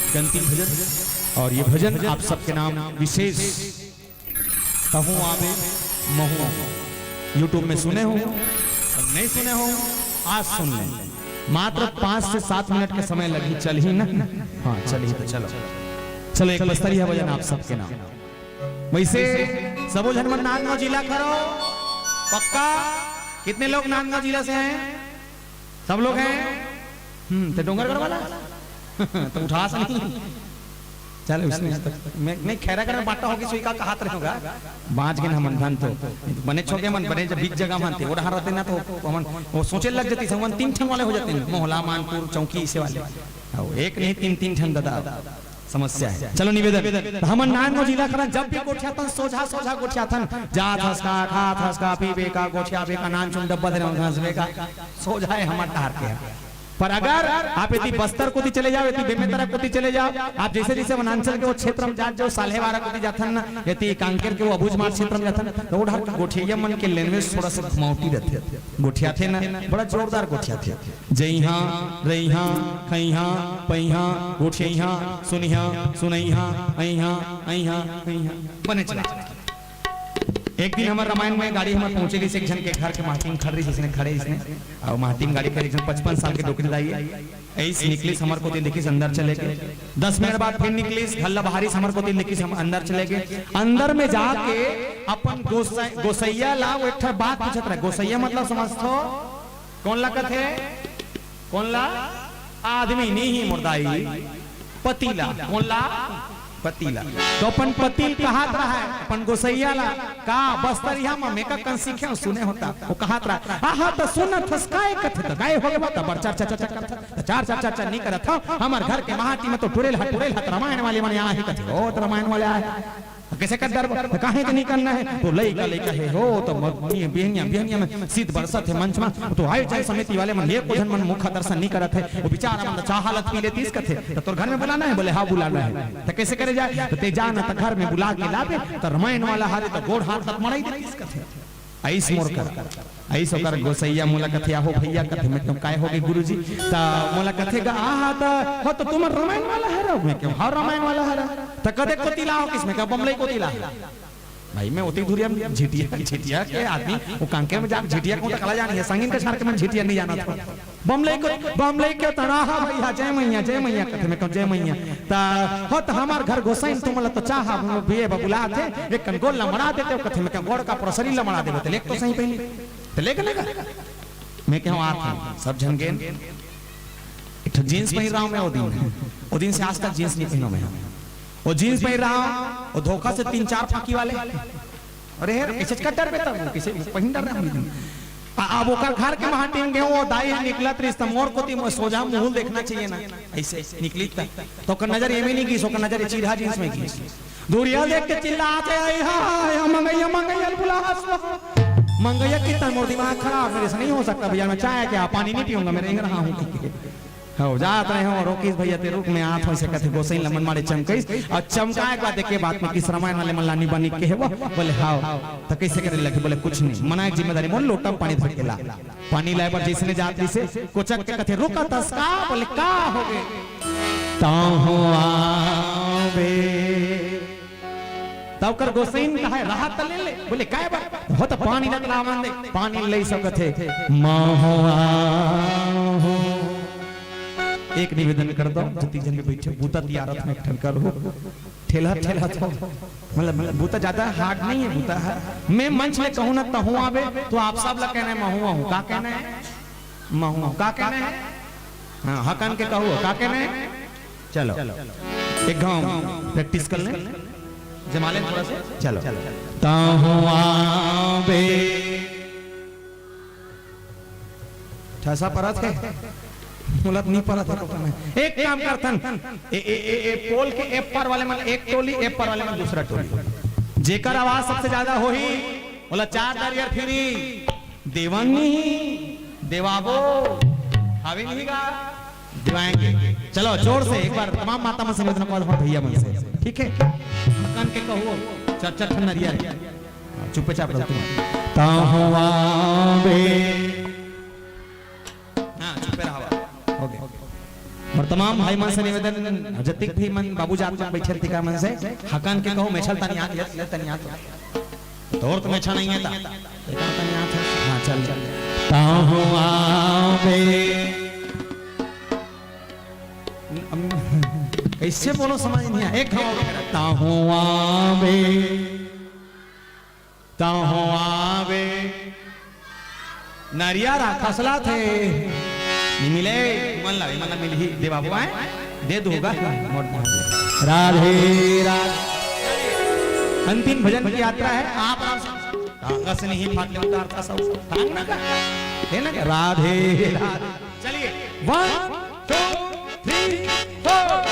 एक अंतिम भजन, और ये भजन आप सबके नाम विशेष कहूँ आवे, महूँ आवे। YouTube में सुने हो, नहीं सुने हो, आज सुन लें। मात्र पाँच से सात मिनट के समय लगी, चलही ना? हाँ, चलही तो चलो। चलो, एक बस्तरिया भजन आप सबके नाम। वैसे सबो झन मन नांदगांव जिला करो, पक्का? कितने लोग नांदगांव जिला से हैं? सब लोग हैं? हम्म, ते डोंगरगढ़ वाला? तो उठा से नहीं। चल, उसने तो, मैं, नहीं, खैरागढ़ में बांटा होगी, सोई का कहात रहे होगा। बांच गए हमन धन तो। बने छोके मन, बने जब बीच जगह मन थे, वो डहार रहते ना तो हमन, वो सोचे लग जाती, संगवन तीन ठन वाले हो जाते हैं, मोहला, मानपुर, चौकी, इसे वाले। अब एक नहीं, तीन, तीन ठन दादा समस्या है। चलो निवेदन, तो हमन नान जिला करन, जब भी गोठियाथन, सोझा, सोझा गोठियाथन, जात हस का, खात हस का, पीबे का, गोठियाबे का, नान चुन डब्बा धरे घासबे का, सोझा है हमर डहार के। पर अगर आप यदि बस्तर कोती चले जाओ, यदि बेमेतरा कोती चले जाओ, आप जैसे जैसे वनांचल के वो क्षेत्र में जात जाओ, साल्हेवारा कोती जाथन ना, यदि कांकेर के वो अबूझमाड़ क्षेत्र में जाथन, तो वो डहार के गोठिया मन के language थोड़ा सा घुमावटी रहते, गोठियाथे ना, बड़ा जोरदार गोठियाथे। जइहा, रइहा, खइहा, पइहा, गोठियइहा, सुनिहा, सुनइहा, अइहा, अइहा, अइहा। बने चला। एक दिन हमर रामायण में गाड़ी हमर पहुंचे रहिस, एक झन के घर के महती म खड़ रहिस, इसने खड़े इसने, अउ महती म गाड़ी खड़े, एक झन पचपन साल के डोकरी दाई हे। अइस निकलिस हमर कोती, देखिस अंदर चले गे। दस मिनट बाद फिर निकलिस, घर ला बहारिस, हमर कोती देखिस, हम अंदर चले गे। अंदर में जाके अपन गोसाई, गोसैया ला वो एक ठा बात पूछत रहे। गोसैया मतलब समझथो? कोन ला कथे? कोन ला? आदमी नहीं, मुर्दाई, पति ला। कोन ला? पति ला। तो अपन पति ल कहत रहय, अपन गोसइया ला, का बस्तरिया म मेका कन सीखे सुने होता, वो कहत रहय, "आहा, त सुनत हस काय कथे, त काय हो गे बता, बड़ चार चार चार चार करत, त चार चार चार चार नी करत हव, हमर घर के माटी म तो टुरेल हा, टुरेल हा, त रामायण वाले मन आही कथे, ओ, त रामायण वाले आए।" कइसे कर डरबो? त काहे के नी करना हे? तो लइका, लइका हे हो, तो म-, बिहनिया, बिहनिया म शीत बरसत हे मंच म, तो आयोजन समिति वाले मन एको झन मन मुख दर्शन नी करत हे। वो बिचारा मन चाह हालत पी लेतिस कथे, त तोर घर म बुलाना हे? बोले, "हाँ, बुलाना हे।" त कइसे करे जाए? त ते जा ना, त घर म बुला के लाबे, त रामायण वाला हरे, त गोड़ हाथ तक मड़ाई देतिस कथे। अइस मोर कर, अइस ओकर गोसइया मोला कथे, "आहो भइया," कथे, मैं कहूँ, "काय हो गे गुरुजी?" त मोला कथे गा, "आहा, त हो तो तुमन रामायण वाला हरव?" मैं कहूँ, "हाँ, रामायण वाला हरव।" "त कते कोती ला हो?" कइस, मैं कहूँ, "बमलई कोती ला हो।" भाई, मैं ओती धुरिया म झिटिया, झिटिया के आदमी, वो कांकेर म जाके झिटिया कहूँ त कला जानी हे, संगीन के छार के मन झिटिया नी जानत हो। बमलई को, बमलई के तड़ा हा भइया, जय मइया, जय मइया कथे, मैं कहूँ, "जय मइया।" त हो त हमर घर गोसइन तुमन ल तो चाह पिए बर बुलात हे, एक कन गोड़ ल मड़ा देते हो कथे, मैं कहूँ, "गोड़ का पूरा सरीर ल मड़ा देबे, त लेग तो सही पहिली, त लेग लेगा।" मैं कहूँ, "आत हँव।" सब झन गेन, एक ठो जींस पहिर रहा हूँ मैं वो दिन, वो दिन से आज तक जींस नहीं पहनों मैं। वो जींस पहिर रहा हूँ, वो धोखा से तीन चार फाकी वाले, अरे यार, ऐसे कट डर बेटा, वो कैसे वो पहिन डर रहा हूँ। आ, अब ओकर घर के वहाँ टीम गए, वो दाई है निकलत रहिस, त मोर कोती मोर सोझा मुँह देखना चाहिए ना, ऐसे निकली त, तो ओकर नजर एमे नहीं गिस, ओकर नजर चिरहा जींस में गिस। दूरिया देख के चिल्लात हे, "आई हा, आई हा, मंगैया, मंगैया बुला हस।" मंगैया कितना मोर दिमाग खराब, मेरे से नहीं हो सकता भैया, मैं चाय क्या पानी नहीं पीऊंगा, मैं रेंग रहा हूँ। हो जात रहे हो, रोकिस भैया, ते रुक, मैं आत हँव, अइसे कथे गोसइन ल मन माड़े चमकइस, अउ चमकाए के बाद एके बात में कहिस, "रामायण वाले मन ला नी बनी कहे वो?" बोले, "हाँ।" त कइसे करे लगे? बोले, "कुछ नहीं, मना एक जिम्मेदारी मोर, लोटा म पानी धर के ला।" पानी लाए बर जइसने जात रहिसे, कोचक के कथे, "रुकत हस का?" बोले, "का हो गे?" "तहूँ आबे।" त ओकर गोसइन कहे, "रहा त ले ले।" बोले, "काय बर?" "हो त पानी ल त लावन दे।" पानी लइस कथे, "महूँ आहूँ।" एक निवेदन कर दो, जतिक झन भी बइठे, बूता तियारत में एक ठन करो। ठेलहा, ठेलहा तो, मतलब, बूता ज्यादा hard नहीं है, बूता है। मैं मंच में कहूँ ना, "तहूँ आबे", तो आप सब ला कहना है, "महूँ आहूँ।" का कहना है? महूँ आहूँ। का कहना है? हाँ, हकन के कहूँ, का कहना है? चलो, एक घाव practice कर लें, जमा लें थोड़ा सा। चलो, "तहूँ आबे।" ठसा परत हे? मोला तो नहीं परत हे, पता नहीं। एक काम करथन, ए, ए, ए, ए, पोल के ए पार वाले मन एक टोली, ए पार वाले मन दूसरा टोली। जेकर आवाज सबसे ज्यादा होही, ओला चार नारियल free। देवन नहीं, देवाबो, हावे नहीं गा, दिवाएंगे। चलो, जोर से एक बार तमाम माता मन से निवेदन करत हँव, भैया मन से, ठीक है? हकन के कहूँ, चार चार ठन नारियल। हाँ, चुपचाप रहो तुम। "तहूँ आबे।" हाँ, चुपे रहा। हो गया। अउ तमाम भाई मन से निवेदन, जतिक भी मन बाबू जात मन बइठे तिका मन से, हकन के कहूँ, "मेछा ल तनियात, ले, ले तनियात।" तोर तो मेछा नहीं है ता। एक तनियात है। हाँ, चल, चल। "तहूँ आबे।" कइसे बोलँव समझ नहीं आए। एक घाव "तहूँ आबे।" "तहूँ आबे।" नरियर आ खसलात हे। नी मिले, मन ला, मन ला मिलही, देवाबो आए, दे दूँगा। मोर राधे, राधे। अंतिम भजन की यात्रा है, आप आराम से। टांगा से नहीं फाट ले, उतार का सब। टांग ना का? है ना क्या? राधे, राधे। चलिए, one, two, three, four।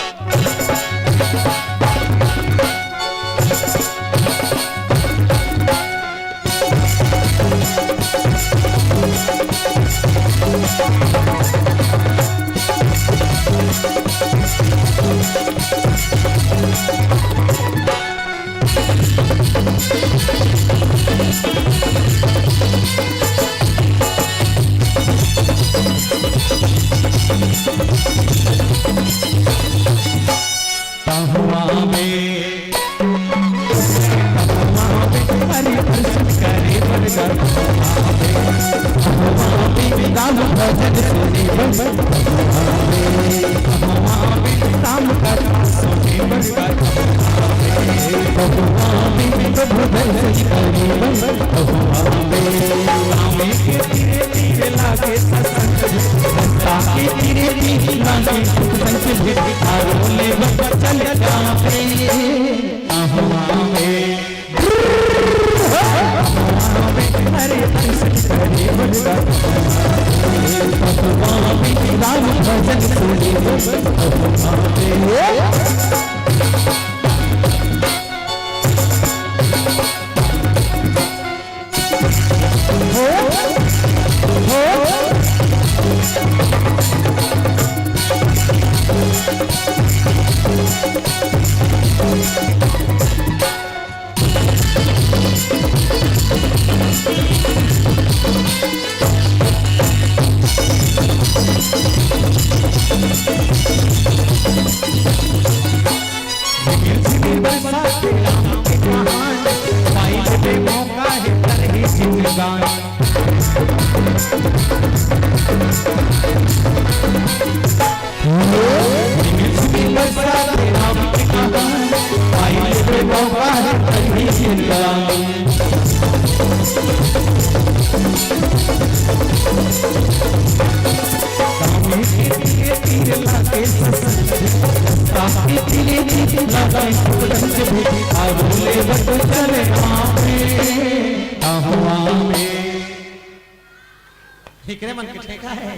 एकरे मन के ठेका हे।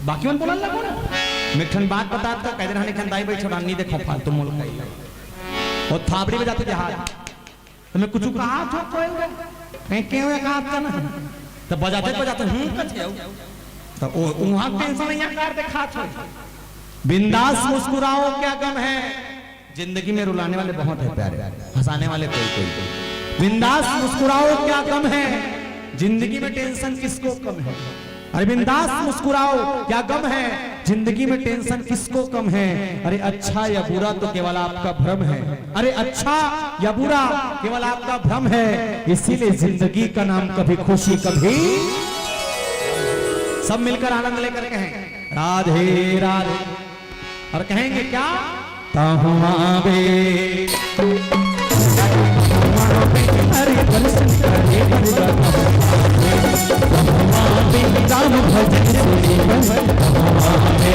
बाकी मन बोलन लगो ना। मैं एक ठन बात बतात का, कह दे रहा, एक ठन दाई बइठे रहा, नहीं देखो फालतू मोल कही। वो थाबड़ी बजाते जहाज। त मैं कुछु कहात हों, कोई हुए? कहीं के हुए कहात का ना? त बजाते, बजाते, हूँ, कथे हो। त ओ, उहाँ tension नहीं कर देखात हो। बिंदास मुस्कुराओ, क्या गम है? जिंदगी में रुलाने वाले बहुत हैं प्यारे, हंसाने वाले कोई कोई। बिंदास मुस्कुराओ, क्या गम है? जिंदगी में tension किसको कम है? अरे बिंदास मुस्कुराओ, क्या गम है? जिंदगी में tension किसको कम है? अरे अच्छा या बुरा तो केवल आपका भ्रम है। अरे अच्छा या बुरा केवल आपका भ्रम है, इसीलिए जिंदगी का नाम कभी खुशी, कभी। सब मिलकर आनंद लेकर कहें, राधे राधे। और कहेंगे क्या? तहुँ आबे। हरि दर्शन करे बरगद तहुँ आबे। तहुँ आबे, राम भजन सुने बरगद तहुँ आबे।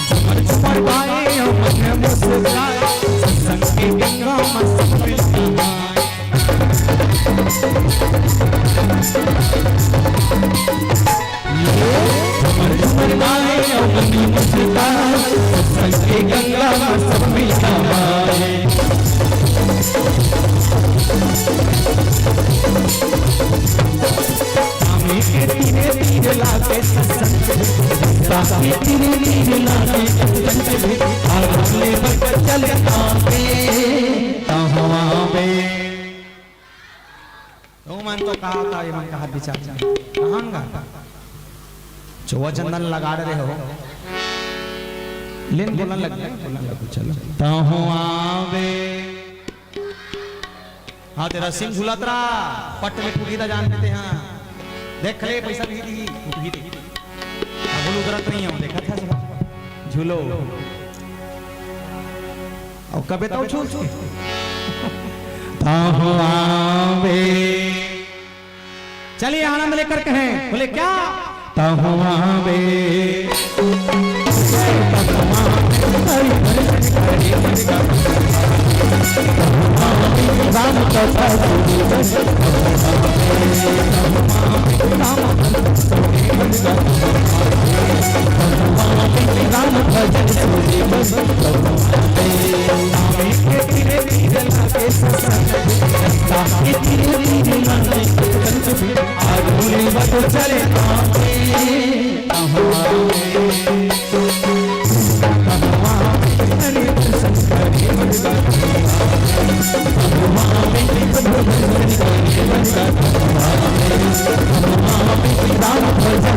झुमर झुमर गाए अउ मन मुस्काए, सत्संग के गंगा म सब मिल नहाए। झुमर झुमर गाए अउ मन मुस्काए, सत्संग के गंगा म सब मिल नहाए। स्वामी के तीरे तीरे लागे सत्संग, स्वामी के तीरे तीरे लागे सत्संग, आगले बच चले आवे, तहुँ आवे। ओ मन तो कहा था, ये मन कहा विचार कहांगा। चौवा चंदन लगा रहे हो। लेन बोलन लग गया, बोलन लग, चलो। तहुँ आवे। हाँ, तेरा सिंह झुलत रहा, पट में ठुकी था जान देते हैं। देख ले, पैसा भी दी, वो भी दी। अब बोल उतरत नहीं है, देखा था सब। झूलो। और कबे तो झूल थे। तहुँ आवे। चलिए आनंद लेकर कहें, बोले क्या? तहुँ आवे। राम कथा सुनी, राम कथा सुनी, राम भजन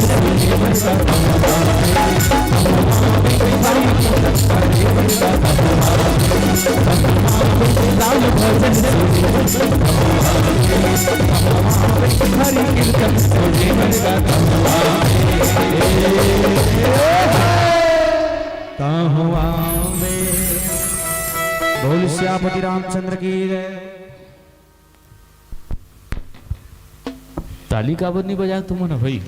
सुनी। बोल सियापति रामचंद्र की जय। ताली काबर नहीं बजाए तुमन भाई?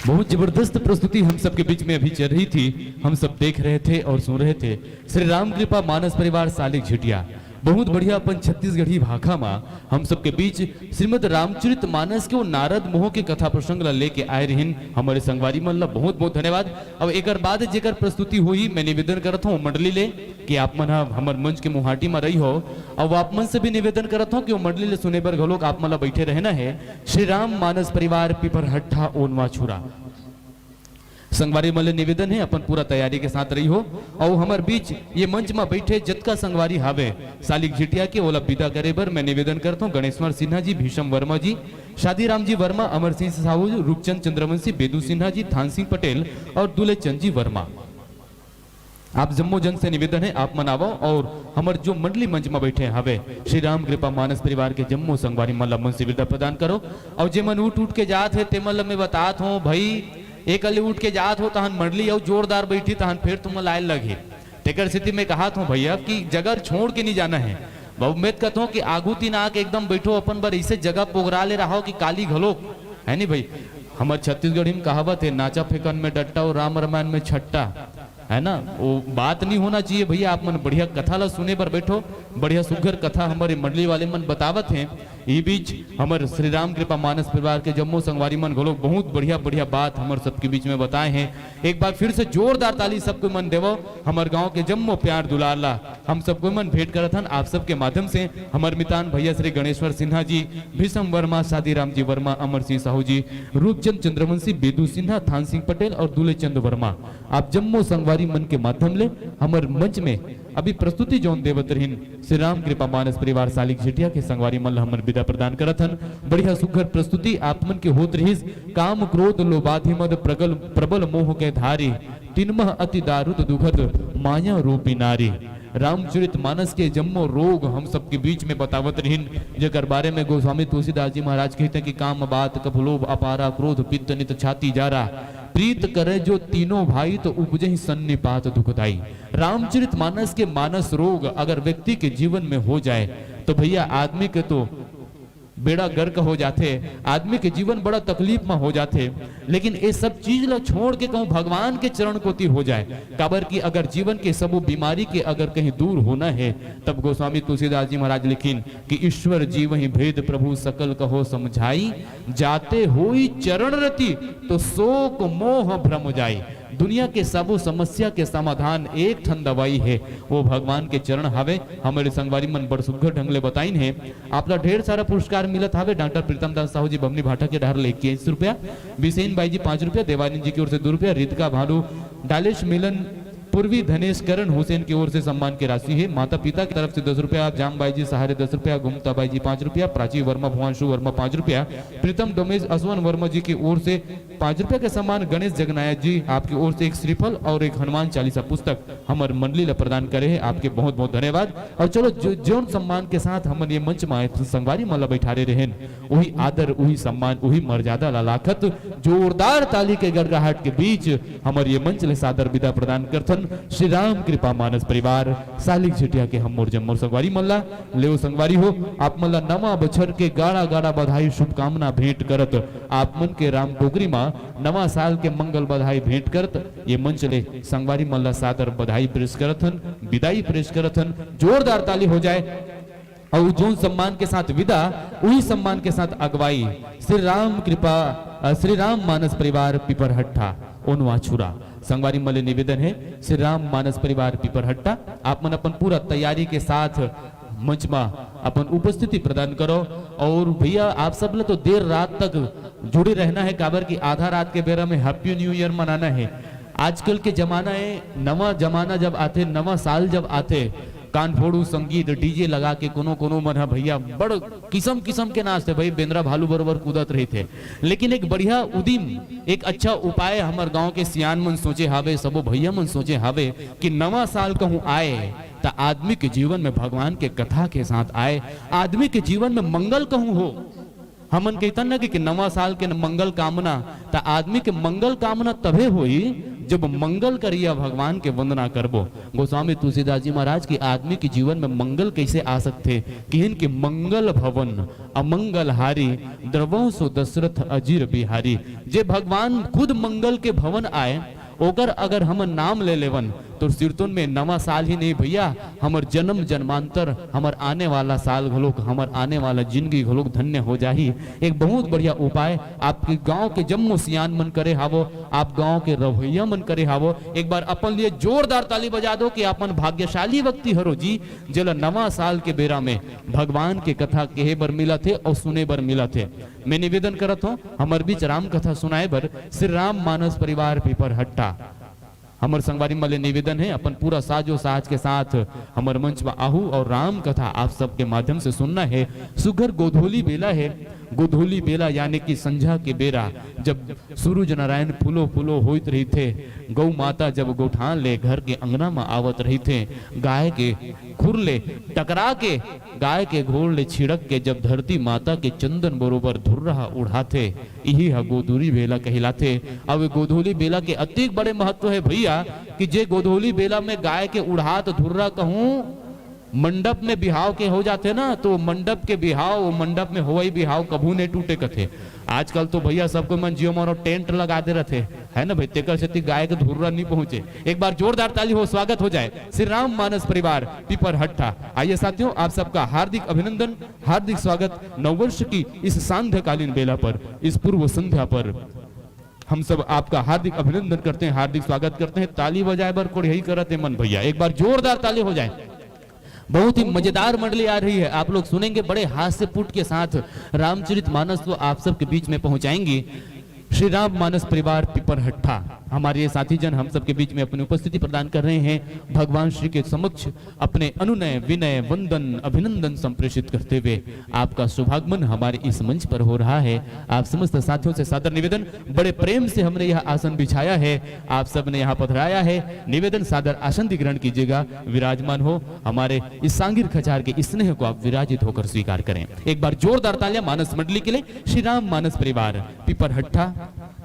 बहुत जबरदस्त प्रस्तुति हम सबके बीच में अभी चल रही थी, हम सब देख रहे थे और सुन रहे थे। श्री राम कृपा मानस परिवार सालिक झिटिया, बहुत बढ़िया अपन छत्तीसगढ़ी भाखा मा हम सबके बीच श्रीमद रामचरित मानस के वो नारद मोह के कथा प्रसंग ला लेके आए रहिन हमर संगवारी मन ला बहुत बहुत धन्यवाद। अब एकर बाद जेकर प्रस्तुति होही, मैं निवेदन करत हूँ मंडली ले कि आप मन ह हमर मंच के मुहाटी मा रही हो, अउ आप मन से भी निवेदन करत हूँ कि वो मंडली ले सुने बर घलोक आप मन ला बैठे रहना है। श्री राम मानस परिवार पिपरहट्ठा ओनवा छुरा। संगवारी मन ले निवेदन है, अपन पूरा तैयारी के साथ रही हो। अउ हमर बीच ये मंच मा बैठे जतका संगवारी हावे सालिक झिटिया के, ओला विदा करे बर मैं निवेदन करत हूँ गणेश्वर सिन्हा जी, भीषम वर्मा जी, शादीराम जी वर्मा, अमर सिंह साहू, रूपचंद चंद्रवंशी, बेदू सिन्हा जी, थान सिंह पटेल और दुलेचंद जी वर्मा। आप जम्मो जन से निवेदन है, आप मन आवो और हमर जो मंडली मंच मा बैठे हवे, श्री राम कृपा मानस परिवार के जम्मो संगवारी मन ला मन से विदा प्रदान करो। और जे मन उठ उठ के जात है, ते मन ला मैं बतात हूँ भाई, एक अली उठ के जात हो, तहन मंडली अउ जोरदार बैठी, तहन फिर तुम लाए लगे। तेकर सेती मैं कहत हूँ भैया कि जगह छोड़ के नहीं जाना है। बाबू, मैं कहत हूँ कि आगू तीन आके एकदम बैठो, अपन बर ऐसे जगह पोगरा ले रहो कि काली घलोक, है नहीं भाई? हमर छत्तीसगढ़ी में कहावत है, "नाचा फेंकन में डट्टा और राम रमायन में छट्टा", है ना? वो बात नहीं होना चाहिए भैया। आप मन बढ़िया कथा ला सुने बर बैठो, बढ़िया सुघर कथा हमारे मंडली वाले मन बतावत हैं। ये बीच हमर श्री राम कृपा मानस परिवार के जम्मो संगवारी मन घलो बहुत बढ़िया बढ़िया बात हमर सबके बीच में बताए हैं। एक बार फिर से जोरदार ताली सबको मन देवो, हमर गांव के जम्मो प्यार दुलार ला हम सबको मन भेंट करत हन आप सबके माध्यम से। हमर मितान भैया श्री गणेश्वर सिन्हा जी, भीषम वर्मा, शादीराम जी वर्मा, अमर सिंह साहू जी, रूपचंद चंद्रवंशी, बेदू सिन्हा, थान सिंह पटेल और दुलेचंद वर्मा, आप जम्मो संगवारी मन के माध्यम ले हमर मंच में अभी प्रस्तुति जौन देवत रहिन श्री राम कृपा मानस परिवार सालिक झिटिया के संगवारी मन ल हमन विदा प्रदान करत हन। बढ़िया सुघर प्रस्तुति आप मन के होत रहिस। काम क्रोध लोभाधि मद प्रगल प्रबल मोह के धारी, तिनमह अति दारुद दुखद माया रूपी नारी। रामचरित मानस के जम्मो रोग हम सबके बीच में बतावत रहिन, जेकर बारे में गोस्वामी तुलसीदास जी महाराज कहते हैं कि काम बात कफ लोभ अपारा, क्रोध पित्त नित छाती जारा, प्रीत करे जो तीनों भाई तो उपजहि सन्निपात दुखदाई। रामचरित मानस के मानस रोग अगर व्यक्ति के जीवन में हो जाए तो भैया आदमी के तो बेड़ा गर्क हो जाथे, आदमी के जीवन बड़ा तकलीफ में हो जाथे। लेकिन ये सब चीज ला छोड़ के कहूँ भगवान के चरण कोती हो जाए, काबर कि अगर जीवन के सबो बीमारी के अगर कहीं दूर होना है, तब गोस्वामी तुलसीदास जी महाराज लिखिन कि "ईश्वर जीवहि भेद प्रभु सकल कहो समझाई, जाते होई चरण रति तो शोक मोह भ्रम जाई।" दुनिया के सबो समस्या के समाधान एक ठन दवाई है, वो भगवान के चरण हवे। हमरे संगवारी मन बड़ सुघर ढंग ले बताइन हे। आपला ढेर सारा पुरस्कार मिलत हवे। डॉक्टर प्रीतम दास साहू जी बमनी भाटा के डहर ले इक्कीस रुपया, बिसेन बाई जी पाँच रुपया, देवानंद जी की ओर से दो रुपया, रितिका भानु, डालेश मिलन, पूर्वी धनेश करण हुसैन की ओर से सम्मान की राशि है। माता पिता की तरफ से दस रुपया, जाम बाई जी सहारे दस रुपया, गुमता बाई जी पाँच रुपया, प्राची वर्मा, भुवंशु वर्मा पाँच रुपया, प्रीतम डोमेश, असवन वर्मा जी की ओर से पाँच रुपया के सम्मान, गणेश जगनायत जी आपकी ओर से एक श्रीफल और एक हनुमान चालीसा पुस्तक हमर मंडली ला प्रदान करे हे। आपके बहुत बहुत धन्यवाद। और चलो जो, जोन सम्मान के साथ हमन ये मंच में आए थे, संगवारी मन ला बैठारे रहेन, वही आदर, वही सम्मान, वही मर्यादा ला लाखत जोरदार ताली के गड़गड़ाहट के बीच हमर ये मंच ले सादर विदा प्रदान करथन श्री राम कृपा मानस परिवार सालिक झिटिया के हम मोर जम्मोर संगवारी मन ला। लेव संगवारी हो, आप मन ला नवा बछर के गाड़ा गाड़ा बधाई शुभकामना भेंट करत, आप मन के राम टोकरी मा नवा साल के मंगल बधाई भेंट करत, ये मंच ले संगवारी मन ला सादर बधाई पेश करत हन, विदाई पेश करत हन। जोरदार ताली हो जाए। और जोन सम्मान के साथ विदा, वही सम्मान के साथ अगुवाई श्री राम कृपा, अ, श्री राम मानस परिवार पिपरहट्ठा ओनवा छुरा। संगवारी मन ले निवेदन है, श्री राम मानस परिवार पिपरहट्ठा, आप मन अपन पूरा तैयारी के साथ मंच मा अपन उपस्थिति प्रदान करो। और भैया, आप सब ला तो देर रात तक जुड़े रहना है, काबर कि आधा रात के बेरा में Happy New Year मनाना है। आजकल के जमाना है, नवा जमाना जब आथे, नवा साल जब आथे, कान फोड़ू संगीत, डीजे लगा के कोनो कोनो मन ह भैया बड़ किसम किसम के नाचथे भाई, बेंदरा भालू बरोबर कूदत रहिथे। लेकिन एक बढ़िया उदिम, एक अच्छा उपाय हमर गांव के सियान मन सोचे हावे, सबो भैया मन सोचे हावे कि नवा साल कहूं आए त आदमी के जीवन में भगवान के कथा के साथ आए, आदमी के जीवन में मंगल कहूं हो। हमन कहिथन न कि, कि नवा साल के मंगल कामना, त आदमी के मंगल कामना तभे होही जब मंगल करिया भगवान के वंदना करबो। गोस्वामी तुलसीदास जी महाराज कि आदमी के जीवन में मंगल कैसे आ सकथे, किहिन कि मंगल भवन अमंगल हारी, द्रवंसो दशरथ अजिर बिहारी। जे भगवान खुद मंगल के भवन आए, ओकर अगर हमन नाम ले लेवन, तो सिरतोन में नवा साल ही नहीं भैया, हमर जन्म जन्मांतर, हमर आने वाला साल घलोक, हमर आने वाला जिंदगी घलोक धन्य हो जाही। एक बहुत बढ़िया उपाय आपके गांव के जम्मो सियान मन करे हावो, आप गांव के रवैया मन करे हावो, एक बार अपन लिए जोरदार ताली बजा दो कि अपन भाग्यशाली व्यक्ति हरो जी, जेला नवा साल के बेरा में भगवान के कथा कहे बर मिलत हे और सुने बर मिलत हे। मैं निवेदन करत हूँ, हमर बीच राम कथा सुनाए बर श्री राम मानस परिवार पीपर हट्टा। हमर संगवारी मन ले निवेदन है, अपन पूरा साजो साज के साथ हमर मंच में आहू और राम कथा आप सबके माध्यम से सुनना है। सुघर गोधूली बेला है, गोधूली बेला यानी कि संझा के बेरा, जब सूरज नारायण फूलो फूलो होइत रहिथे, गौ माता जब गोठान ले घर के अंगना में आवत रहिथे, गाय के खुर ले टकरा के, गाय के घोड़ ले छिड़क के जब धरती माता के चंदन बरोबर धुर्रा उड़ाथे, इही ह गोधूली बेला कहिलाथे। अब गोधूली बेला के अतिक बड़े महत्व है भैया, कि जे गोधूली बेला में गाय के उड़ात धुर्रा कहूं मंडप में बिहाव के हो जाथे ना, तो मंडप के बिहाव, वो मंडप में होवई बिहाव कभू नहीं टूटे कथे। आजकल तो भैया सबको मन जियो मानो टेंट लगा दे रहथे, है ना भाई, तेकर सेती गाय के धुर्रा नहीं पहुंचे। एक बार जोरदार ताली हो, स्वागत हो जाए श्री राम मानस परिवार पीपर हट्टा। आइए साथियों, आप सबका हार्दिक अभिनंदन, हार्दिक स्वागत नववर्ष की इस सांध्यकालीन बेला पर, इस पूर्व संध्या पर। हम सब आपका हार्दिक अभिनंदन करते हैं, हार्दिक स्वागत करते हैं। ताली बजाए बर कोड़ियाई करत है मन भैया, एक बार जोरदार ताली हो जाए। बहुत ही मजेदार मंडली आ रही है, आप लोग सुनेंगे, बड़े हास्य पुट के साथ रामचरित मानस को आप सबके बीच में पहुंचाएंगी। श्री राम मानस परिवार पिपरहट्ठा हमारे ये साथी जन हम सबके बीच में अपनी उपस्थिति प्रदान कर रहे हैं। भगवान श्री के समक्ष अपने अनुनय, विनय, वंदन, अभिनंदन संप्रेषित करते हुए आपका शुभागमन हमारे इस मंच पर हो रहा है। आप समस्त साथियों से सादर निवेदन, बड़े प्रेम से हमने यह आसन बिछाया है, आप सबने यहाँ पधराया है। निवेदन, सादर आसन अधिग्रहण कीजिएगा, विराजमान हो। हमारे इस सांगीर खचार के इस स्नेह को आप विराजित होकर स्वीकार करें। एक बार जोरदार तालियां मानस मंडली के लिए, श्री राम मानस परिवार पिपरहट्ठा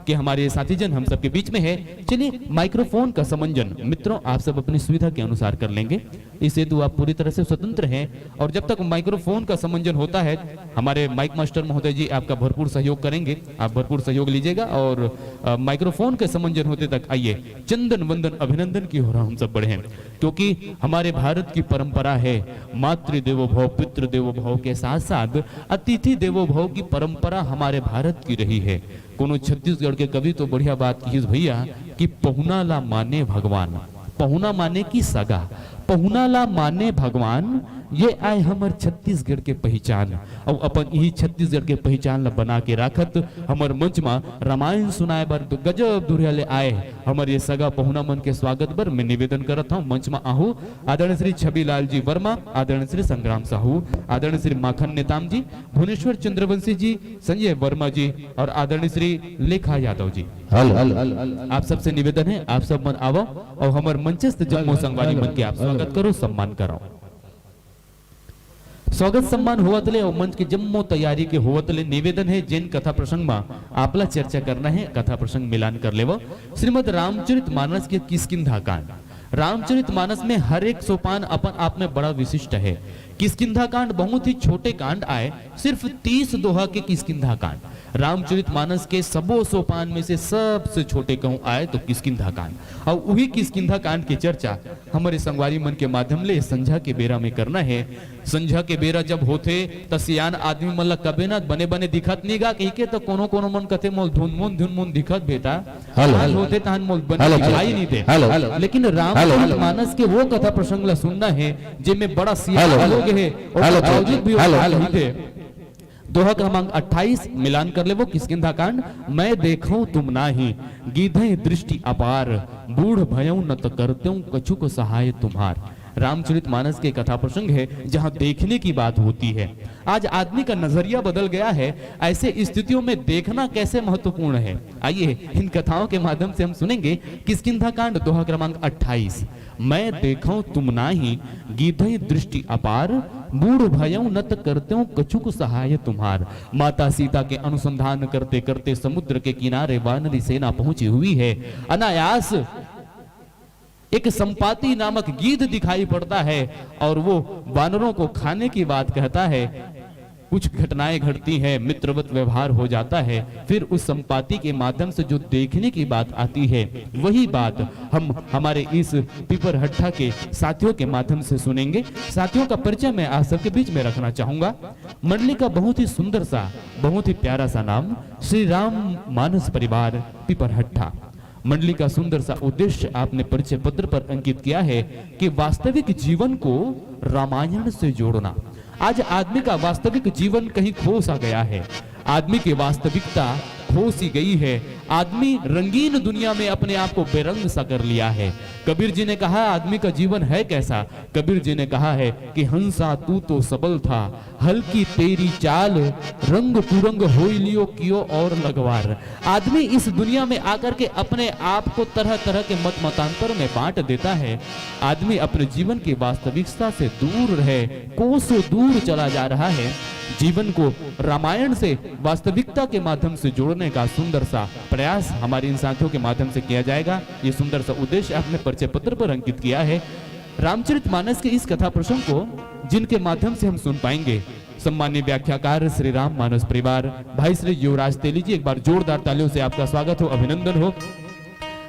के हमारे साथी जन हम सबके बीच में है। चलिए, माइक्रोफोन का समंजन, मित्रों, आप सब अपनी सुविधा के अनुसार कर लेंगे, इस हेतु आप पूरी तरह से स्वतंत्र हैं। और जब तक माइक्रोफोन का समंजन होता है, हमारे माइक मास्टर महोदय जी आपका भरपूर सहयोग करेंगे, आप भरपूर सहयोग लीजिएगा। और अ, माइक्रोफोन के समंजन होते तक आइए, चंदन वंदन अभिनंदन की ओर हम सब बढ़ें, क्योंकि हमारे भारत की परंपरा है, मातृ देवो भव, पितृ देवो भव के साथ साथ अतिथि देवो भव की परंपरा हमारे भारत की रही है। कोनो छत्तीसगढ़ के कवि तो बढ़िया बात किहिस भैया, कि पहुना ला माने भगवान, पहुना माने की सगा, पहुना ला माने भगवान, ये आय हमर छत्तीसगढ़ के पहिचान। अउ अपन इही छत्तीसगढ़ के पहिचान ला बना के राखत हमर मंच मा रामायण सुनाए बर दु-, गजब दुरिहा ले आए हमर ये सगा पहुना मन के स्वागत बर मैं निवेदन करत हंव, मंच मा आहू आदरणीय श्री छबिलाल जी वर्मा, आदरणीय श्री संग्राम साहू, आदरणीय श्री माखन नेताम जी, भुवनेश्वर चंद्रवंशी जी, संजय वर्मा जी और आदरणीय Shri Lekha Yadav ji. Hello, hello, hello, hello. आप सबसे निवेदन है, आप सब मन आवो और हमर मंचस्थ जम्मो हेलो, संगवारी हेलो, मन के आप हेलो। स्वागत करो, सम्मान करो। स्वागत सम्मान होवत ले और मंच के जम्मो तैयारी के होवत ले निवेदन है, जेन कथा प्रसंग मा आपला चर्चा करना है, कथा प्रसंग मिलान कर लेवो। श्रीमद् रामचरित मानस के किष्किंधा कांड। रामचरित मानस में हर एक सोपान अपन आप में बड़ा विशिष्ट है। किष्किंधा कांड बहुत ही छोटे कांड आए, सिर्फ तीस दोहा के किष्किंधा कांड। रामचरित मानस के सबो सोपान में से सबसे छोटे कहूं आए तो किष्किंधा कांड। और वही किष्किंधा कांड के चर्चा हमारे संगवारी मन के माध्यम ले संझा के बेरा में करना है। संझा के बेरा जब होथे, त सियान आदमी मन ला कबे ना बने बने दिखत नी गा कहिके, त कोनो कोनो मन कथे, "मोल धुनमुन धुनमुन दिखत बेटा।" हेलो, आज हेलो। होथे तहन मोल बने हेलो, दिखाई हेलो। नी दे। Hello, hello. लेकिन राम हेलो, हेलो। मानस के वो कथा प्रसंग ला सुनना है, जेमे बड़ा सियान हेलो, हेलो। लोग है, और हेलो, बावजूद भी वो हेलो, हेलो। कहिथे। दोहा क्रमांक अट्ठाईस, मिलान कर लेवो, किष्किंधा कांड। "मैं देखूं तुम नाही, गीधे दृष्टि अपार, बूढ़ भयऊं नत करतेऊं, कछुक सहाय तुम्हार।" रामचरित मानस के कथा प्रसंग है, जहां देखने की बात होती है। आज आदमी का नजरिया बदल गया है। ऐसे स्थितियों में देखना कैसे महत्वपूर्ण है, आइए इन कथाओं के माध्यम से हम सुनेंगे। किष्किंधा कांड, दोहा क्रमांक अट्ठाईस। मैं देखौं तुम नाही, गीधई दृष्टि अपार, मूढ़ भयौं नत करतें कछुक सहाय तुम्हार। माता सीता के अनुसंधान करते करते समुद्र के किनारे वानरी सेना पहुंची हुई है। अनायास एक संपाति नामक गीध दिखाई पड़ता है और वो वानरों को खाने की बात कहता है। कुछ घटनाएं घटती हैं, मित्रवत व्यवहार हो जाता है, फिर उस संपाति के माध्यम से जो देखने की बात आती है, वही बात हम हमारे इस पिपरहट्ठा के साथियों के माध्यम से सुनेंगे। साथियों का परिचय मैं आप सबके बीच में रखना चाहूंगा। मंडली का बहुत ही सुंदर सा, बहुत ही प्यारा सा नाम, श्री राम मानस परिवार पिपरहट्ठा। मंडली का सुंदर सा उद्देश्य आपने परिचय पत्र पर अंकित किया है कि वास्तविक जीवन को रामायण से जोड़ना। आज आदमी का वास्तविक जीवन कहीं खो सा गया है, आदमी की वास्तविकता खो सी गई है। आदमी रंगीन दुनिया में अपने आप को बेरंग सा कर लिया है। कबीर जी ने कहा, आदमी का जीवन है कैसा? कबीर जी ने कहा है कि हंसा तू तो सबल था, हल्की तेरी चाल, रंग कुरंग होई लियो कियो और लगवार। आदमी इस दुनिया में आकर के अपने आप को तरह तरह के मत मतांतर में बांट देता है। आदमी अपने जीवन की वास्तविकता से दूर रहे, कोसों दूर चला जा रहा है। जीवन को रामायण से वास्तविकता के माध्यम से जोड़ने का सुंदर सा प्रयास हमारे इन साथियों के माध्यम से किया जाएगा। ये सुंदर सा उद्देश्य आपने परिचय पत्र पर अंकित किया है। रामचरित मानस के इस कथा प्रसंग को जिनके माध्यम से हम सुन पाएंगे, सम्मान्य व्याख्याकार श्री राम मानस परिवार, भाई श्री युवराज तेली जी, एक बार जोरदार तालियों से आपका स्वागत हो, अभिनंदन हो।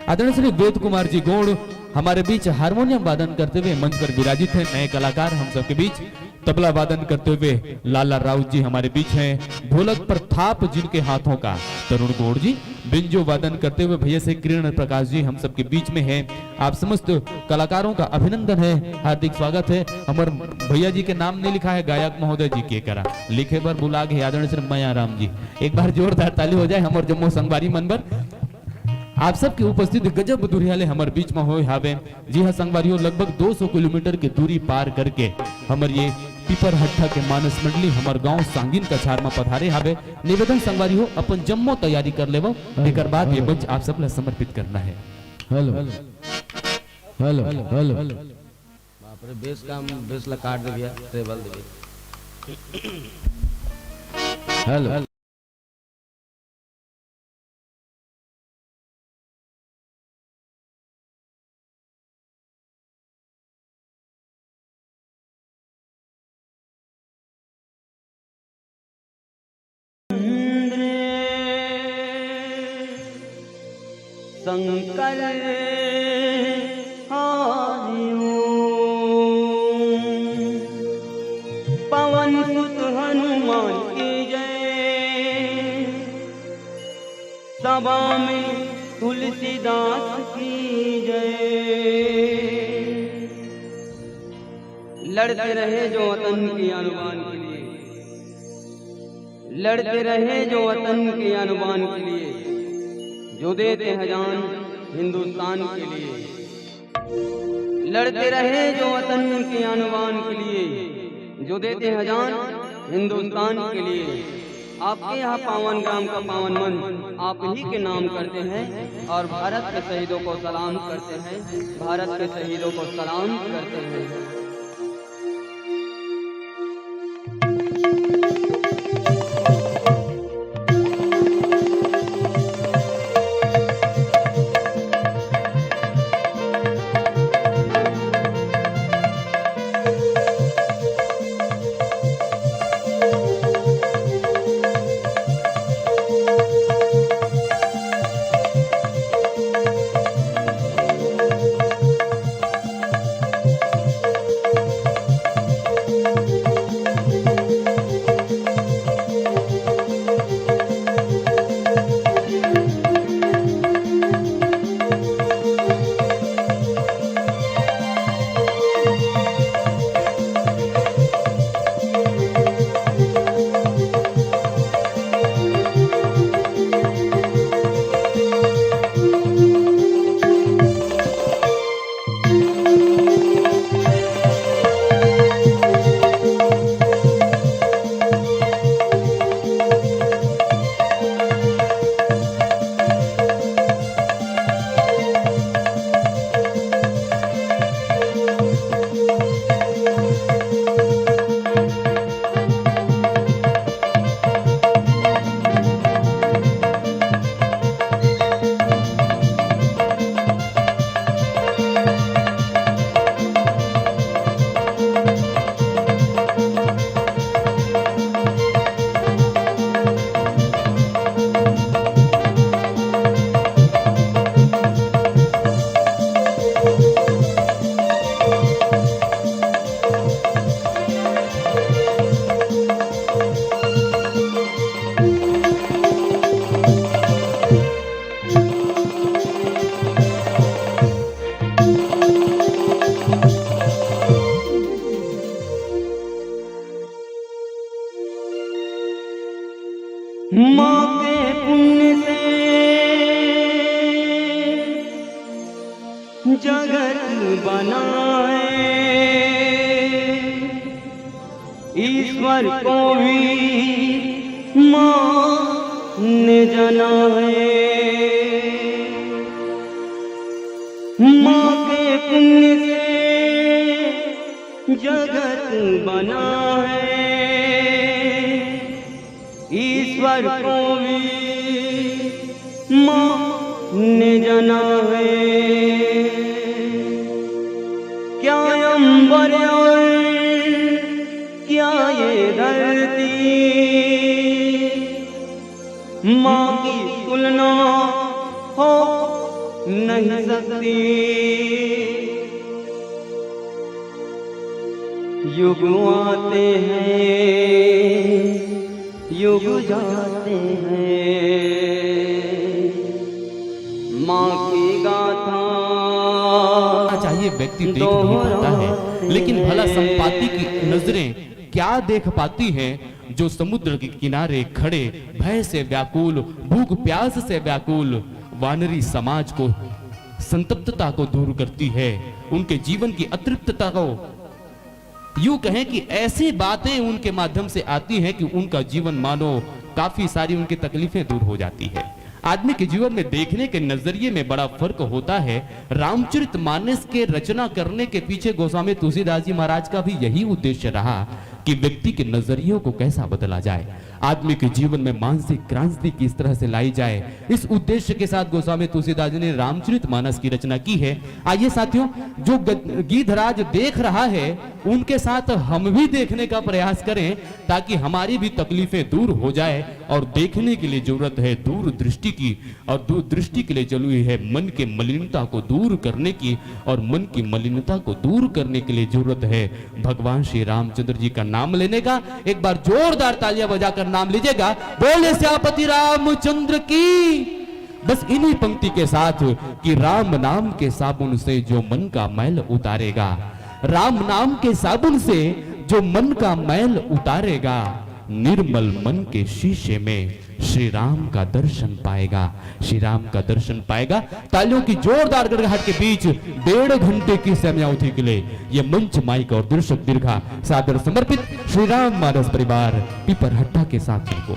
आदरणीय श्री वेद कुमार जी गोंड हमारे बीच हारमोनियम वादन करते हुए मंच पर विराजित हैं, नए कलाकार हम सबके बीच। तबला वादन करते हुए लाला राउत जी हमारे बीच हैं, ढोलक पर थाप जिनके हाथों का, तरुण गोंड जी। बेंजो वादन करते हुए भैया श्री किरण प्रकाश जी हम सबके बीच में हैं। आप समस्त कलाकारों का अभिनंदन है, हार्दिक स्वागत है। हमर भैया जी के नाम नहीं लिखा है गायक महोदय जी के करा, लिखे बर बुला गे आदरणीय श्री मया राम जी। एक बार जोरदार ताली हो जाए हमर जम्मो संगवारी मन बर। आप सबके उपस्थिति गजब दुरिहा ले हमर बीच में होए हावे। जी हाँ संगवारियों, लगभग दो सौ किलोमीटर के दूरी पार करके हमर ये पिपरहट्ठा के मानस मंडली हमर गांव सांगिन कछार में पधारे हावे। निवेदन संगवारी हो, अपन जम्मो तैयारी कर लेवो, एकर बाद ये मंच आप सब ला समर्पित करना है। Hello, hello, hello. बाप रे, बेस का, बेस ला काट दे भैया, ट्रेबल दे भैया। हेलो। शंकर हारियो। पवन सुत हनुमान की जय। सभा में तुलसीदास की जय। लड़ते रहे जो वतन की आन बान के लिए, लड़ते रहे जो वतन की आन बान के लिए, जो देते हैं जान हिंदुस्तान के लिए। लड़ते रहे जो वतन की आन बान के लिए, जो देते हैं जान हिंदुस्तान के लिए। आपके यहाँ पावन ग्राम का पावन मंच आप ही के नाम करते हैं और भारत के शहीदों को सलाम करते हैं, भारत के शहीदों को सलाम करते हैं। माँ के पुण्य से जगत बनाए, ईश्वर को भी माँ ने जाना है। माँ के पुण्य से जगत बना है, ईश्वर को भी माँ ने जाना है। क्या अंबर और क्या ये धरती, माँ की तुलना हो नहीं सकती। युग आते हैं, युग जाते हैं, माँ की गाथा चाहिए, व्यक्ति देख नहीं पाता है, लेकिन भला संपाति की नजरें क्या देख पाती हैं, जो समुद्र के किनारे खड़े भय से व्याकुल, भूख प्यास से व्याकुल वानरी समाज को, संतप्तता को दूर करती है, उनके जीवन की अतृप्तता को, यूं कहें कि ऐसी बातें उनके माध्यम से आती हैं कि उनका जीवन मानो काफी सारी उनकी तकलीफें दूर हो जाती है। आदमी के जीवन में देखने के नजरिए में बड़ा फर्क होता है। रामचरित मानस के रचना करने के पीछे गोस्वामी तुलसीदास जी महाराज का भी यही उद्देश्य रहा कि व्यक्ति के नजरियों को कैसा बदला जाए, आदमी के जीवन में मानसिक क्रांति किस तरह से लाई जाए। इस उद्देश्य के साथ गोस्वामी तुलसीदास जी ने रामचरित मानस की रचना की है। आइए साथियों, जो ग-, गीधराज देख रहा है, उनके साथ हम भी देखने का प्रयास करें, ताकि हमारी भी तकलीफें दूर हो जाए और देखने के लिए जरूरत है दूरदृष्टि की, और दूरदृष्टि के लिए जरूरी है मन के मलिनता को दूर करने की, और मन की मलिनता को दूर करने के लिए जरूरत है भगवान श्री रामचंद्र जी का नाम लेने का। एक बार जोरदार तालियां बजाकर नाम लीजिएगा, बोले सियापति रामचंद्र की। बस इन्हीं पंक्ति के साथ कि राम नाम के साबुन से जो मन का मैल उतारेगा, राम नाम के साबुन से जो मन का मैल उतारेगा, निर्मल मन के शीशे में श्री राम का दर्शन पाएगा, श्री राम का दर्शन पाएगा। तालियों की जोरदार गड़गड़ाहट के बीच डेढ़ घंटे की समयावधि के लिए ये मंच, माइक और दर्शक दीर्घा सादर समर्पित श्री राम मानस परिवार पिपरहट्टा के साथियों को।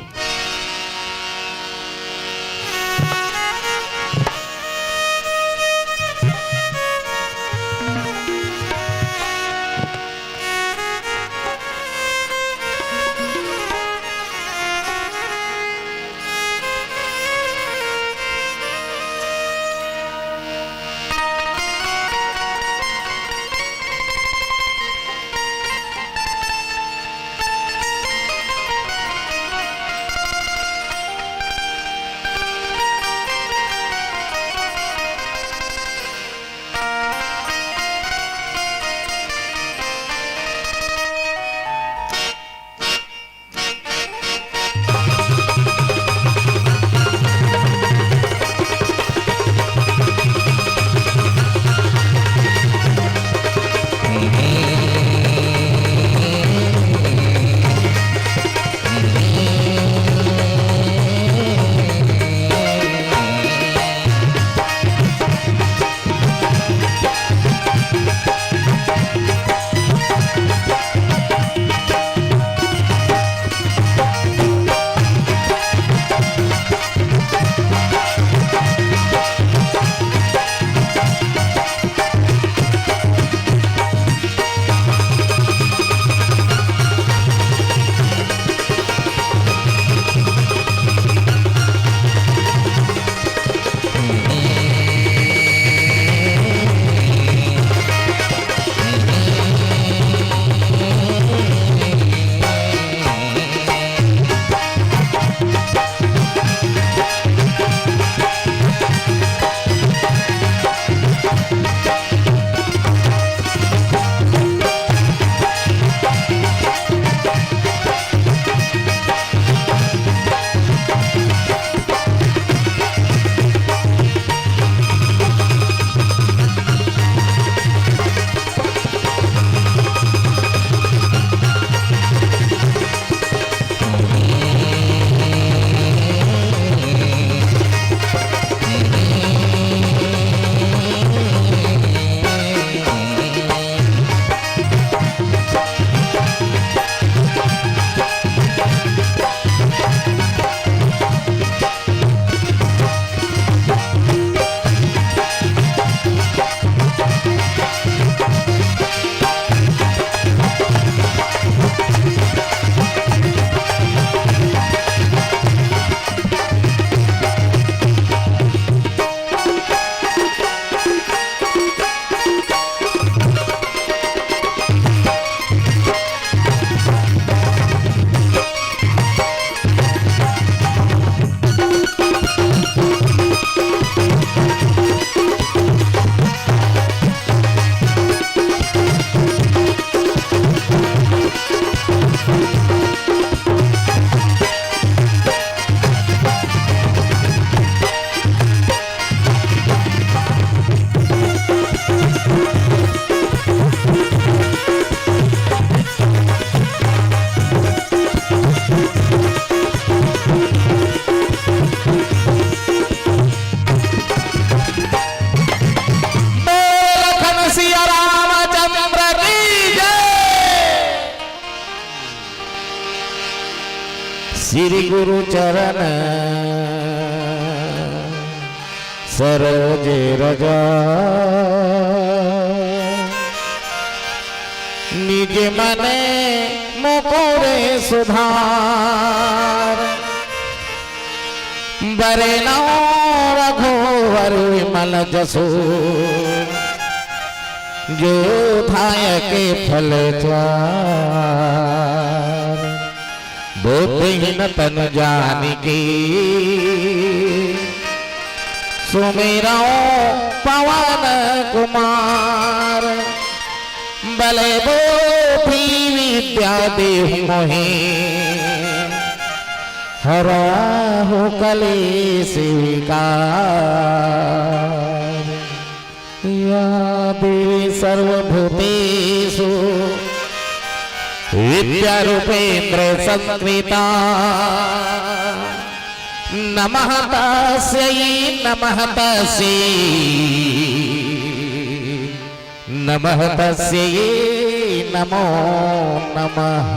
बोल लखन सिया रामचंद्र की जय। श्री गुरु चरण सरोज रज, निज मन मुकुर सुधार। बरनउँ रघुवर विमल जसु, जो थायक फल चार। बुद्धिहीन तन जानिके, सुमिरउँ पवन कुमार। बल बुद्धि विद्या देहु मोहे, हरहु कलेस विकार। या देवी सर्वभूतेषु विद्यारूपेन्द्र संस्थिता। नमः तस्यै, नमः तस्यै, नमः तस्यै, नमो नमः।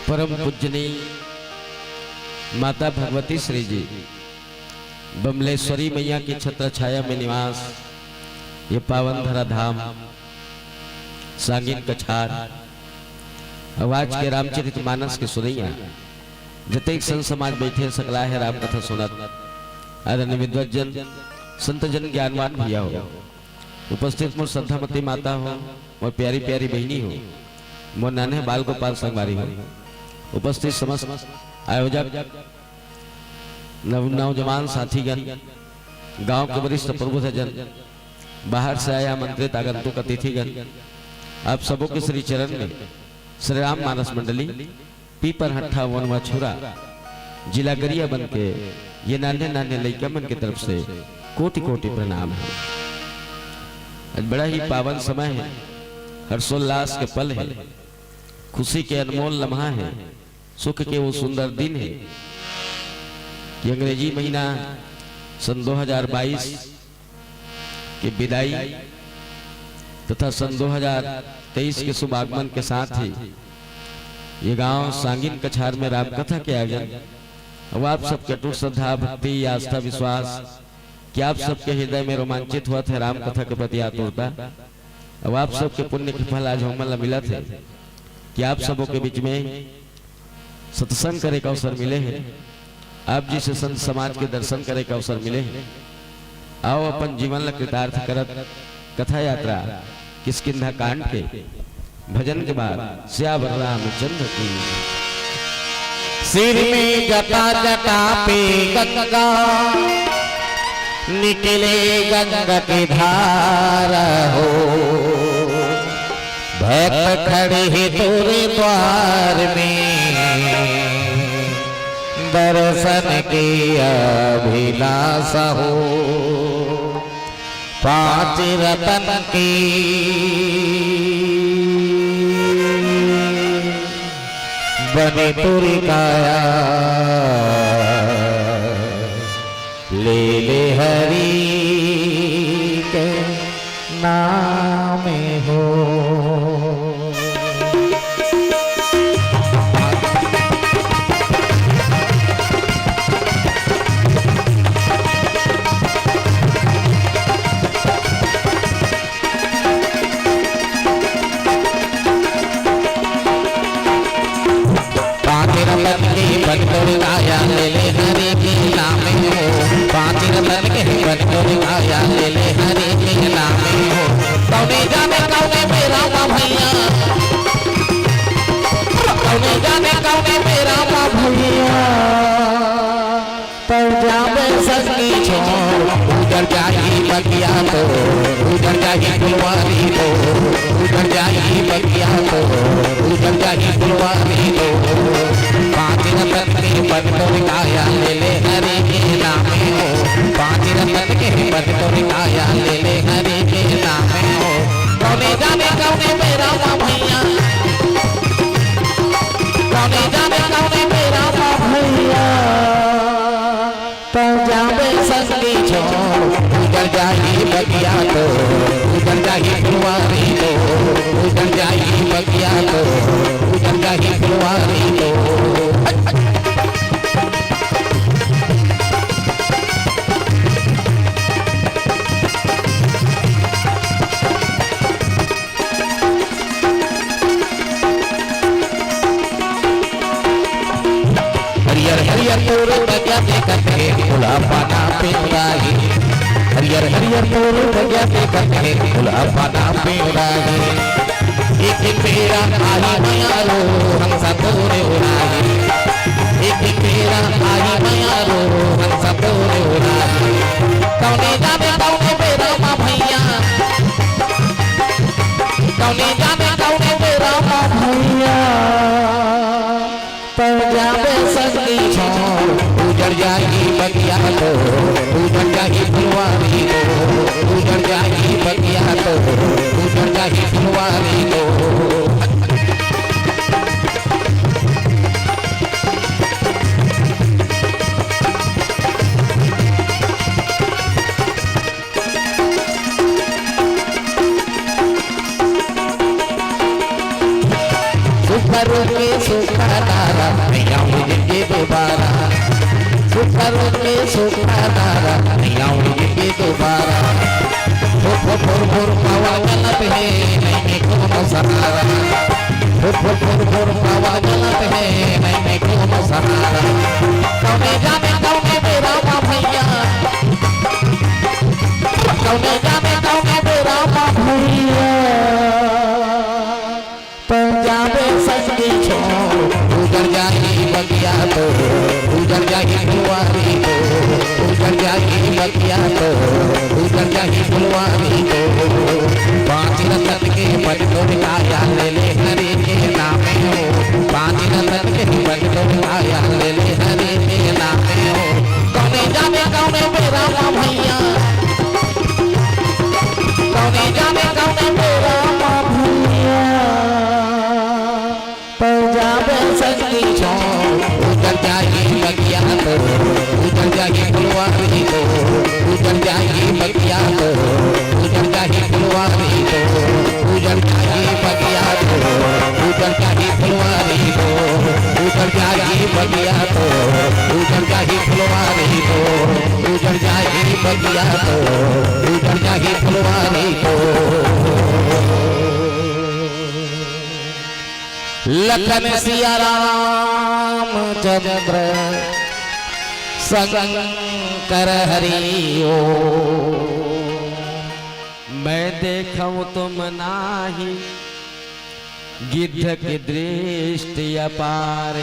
परम पूजनीय माता भगवती श्री जी बमलेश्वरी मैया के छत्र छाया में निवास, ये पावन धरा धाम सांगिन कछार। अउ आज के रामचरित मानस के सुनैया जतेक संत समाज बैठे सकला हे राम कथा सुनत, आदरणीय विद्वत जन, संत जन, ज्ञानवान भैया हो, उपस्थित मोर श्रद्धामती माता हो, मोर प्यारी प्यारी बहिनी हो, मोर नान्हे बाल गोपाल संगवारी हो, उपस्थित समस्त आयोजक, नव-, नौजवान साथीगण, गांव के वरिष्ठ प्रबुद्धजन, बाहर से आए आमंत्रित आगंतुक अतिथिगण, आप सबो के श्री चरण में श्री राम मानस मंडली, पीपर हट्ठा वनवा छुरा, जिला गरियाबंद के ये नान्हे नान्हे लइका मन के तरफ से कोटि कोटि प्रणाम हे। आज बड़ा ही पावन समय हे, हर्षोल्लास के पल हे, खुशी के अनमोल लम्हा हे, सुख के वो सुंदर दिन हे कि अंग्रेजी महीना सन दो हज़ार बाईस के बिदाई तथा सन दो हज़ार तेईस के शुभ आगमन के साथ ही ये गांव सांगिन कछार में रामकथा के आयोजन। अब आप सबके अटूट श्रद्धा, भक्ति, आस्था, विश्वास कि आप सबके हृदय में रोमांचित होवत हे रामकथा के प्रति आतुरता। अब आप सबके पुण्य के फल आज हमन ला मिलत हे कि आप सबो के बीच में सत्संग करे के अवसर मिले हे, आप जइसे संत समाज के दर्शन करे के अवसर मिले हे। आओ अपन जीवन ला कृतार्थ करत कथा यात्रा किष्किंधा कांड के भजन के बाद सियावर रामचंद्र की। सिर में जटा जटा पे गंगा, निकले गंगा के धार हो। भक्त खड़े हे तोरे द्वार में, दर्शन के अभिलाष हो। पांच रतन के बने तोरी काया, ले ले हरि के नाम हो। पाँच रतन के बन तोर काया, ले ले हरि के नाम हो। पाँच रतन के बन तोर काया, ले ले हरि के नाम हो। कौने जाने कौने बेरा मा भैया, कौने जाने कौने बेरा मा भैया, पर जाबे संगी छोड़, उजड़ जाही बगिया तो, उजड़ जाही फुलवारी तो, उजड़ जाही बगिया तो, जल जाही फुलवारी तो, पाँच रतन के बन तोर काया, ले ले हरि के नामे हो। पाँच रतन के बन तोर काया, ले ले हरि के नामे हो। कौने जाने कौने बेरा मा भैया, कौने जाने कौने बेरा मा भैया, त जाबे संगी छोड़, उजड़ जाही बगिया तो, उजड़ जाही फुलवारी तो, उजड़ जाही बगिया तो, उजड़ जाही फुलवारी तो। हरियर हरियर तोर बगिया देखत हे, फूला पाना पेवराही। हरियर हरियर तोर बगिया देखत हे, फूला पाना पेवराही। एक दिन बेरा आही मयारो, हंसा तोरे उड़ाही। एक दिन बेरा आही मयारो, हंसा तोरे उड़ाही। कौने जाने कौने बेरा मा भैया, कौने जाने कौने बेरा मा भैया, पर जाबे संगी छोड़, उजड़ जाही बगिया तो, उजड़ जाही फुलवारी तो, उजड़ जाही बगिया तो, उजड़ जाही फुलवारी तो। सुखा रोके सुखा तारा, नैया उनके दोबारा। सुखा रोके सुखा तारा, नैया उनके दोबारा। फुर फुर फुर फुर पावा गलत है, नहीं कोनो सहारा। फुर फुर फुर फुर पावा गलत है, नहीं कोनो सहारा। कौने जाने कौने बेरा मा भैया, कौने जाने कौने बेरा मा भैया, पर जाबे संगी छोड़, उजड़ जाही बगिया तो, उजड़ जाही फुलवारी तो, उजड़ जाही बगिया तो, उजड़ जाही फुलवारी तो। पाँच रतन के बन तोर काया, ले ले हरि के नामे हो। पाँच रतन के बन तोर काया, ले ले हरि के नामे हो। कौने जाने कौने बेरा मा भैया, कौने जाने कौने बेरा मा भैया, पर जाबे संगी छोड़, उजड़ जाही बगिया तो, उजड़ जाही फुलवारी तो, उजड़ जाही बगिया तो, उजड़ जाही फुलवारी तो, उजड़ जाही बगिया तो, उजड़ जाही फुलवारी तो, उजड़ जाही बगिया तो, उजड़ जाही फुलवारी तो, उजड़ जाही बगिया तो, उजड़ जाही फुलवारी तो। लखन सिया रामचंद्र शंकर हरि ओ। मैं देखूं तुम नाही गिद्ध की दृष्टि अपार।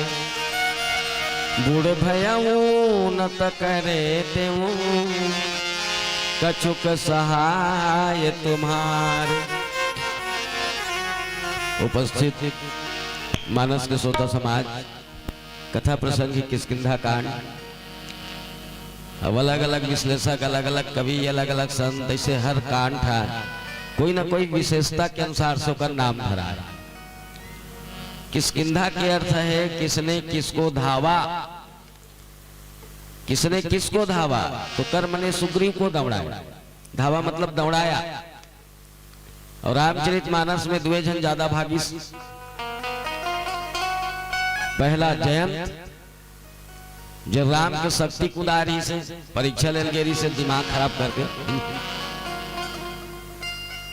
बूढ़ भयऊ न त करे तेऊ कछुक सहाय तुम्हार। उपस्थित मानस के श्रोता समाज, कथा प्रसंग ही किष्किंधा कांड। अब अलग-अलग विश्लेषक, अलग-अलग कवि, अलग-अलग संत, ऐसे हर कांड हा कोई ना कोई विशेषता के अनुसार से ओकर नाम धरा है। किष्किंधा के अर्थ है किसने किसको धावा, किसने किसको धावा, तो कर्म ने सुग्रीव को दौड़ाया। धावा मतलब दौड़ाया। और रामचरित मानस में दुए झन ज्यादा भागिस। पहला जयंत, जो राम के शक्ति कुदारी से परीक्षा लेल गेरी से दिमाग खराब करके,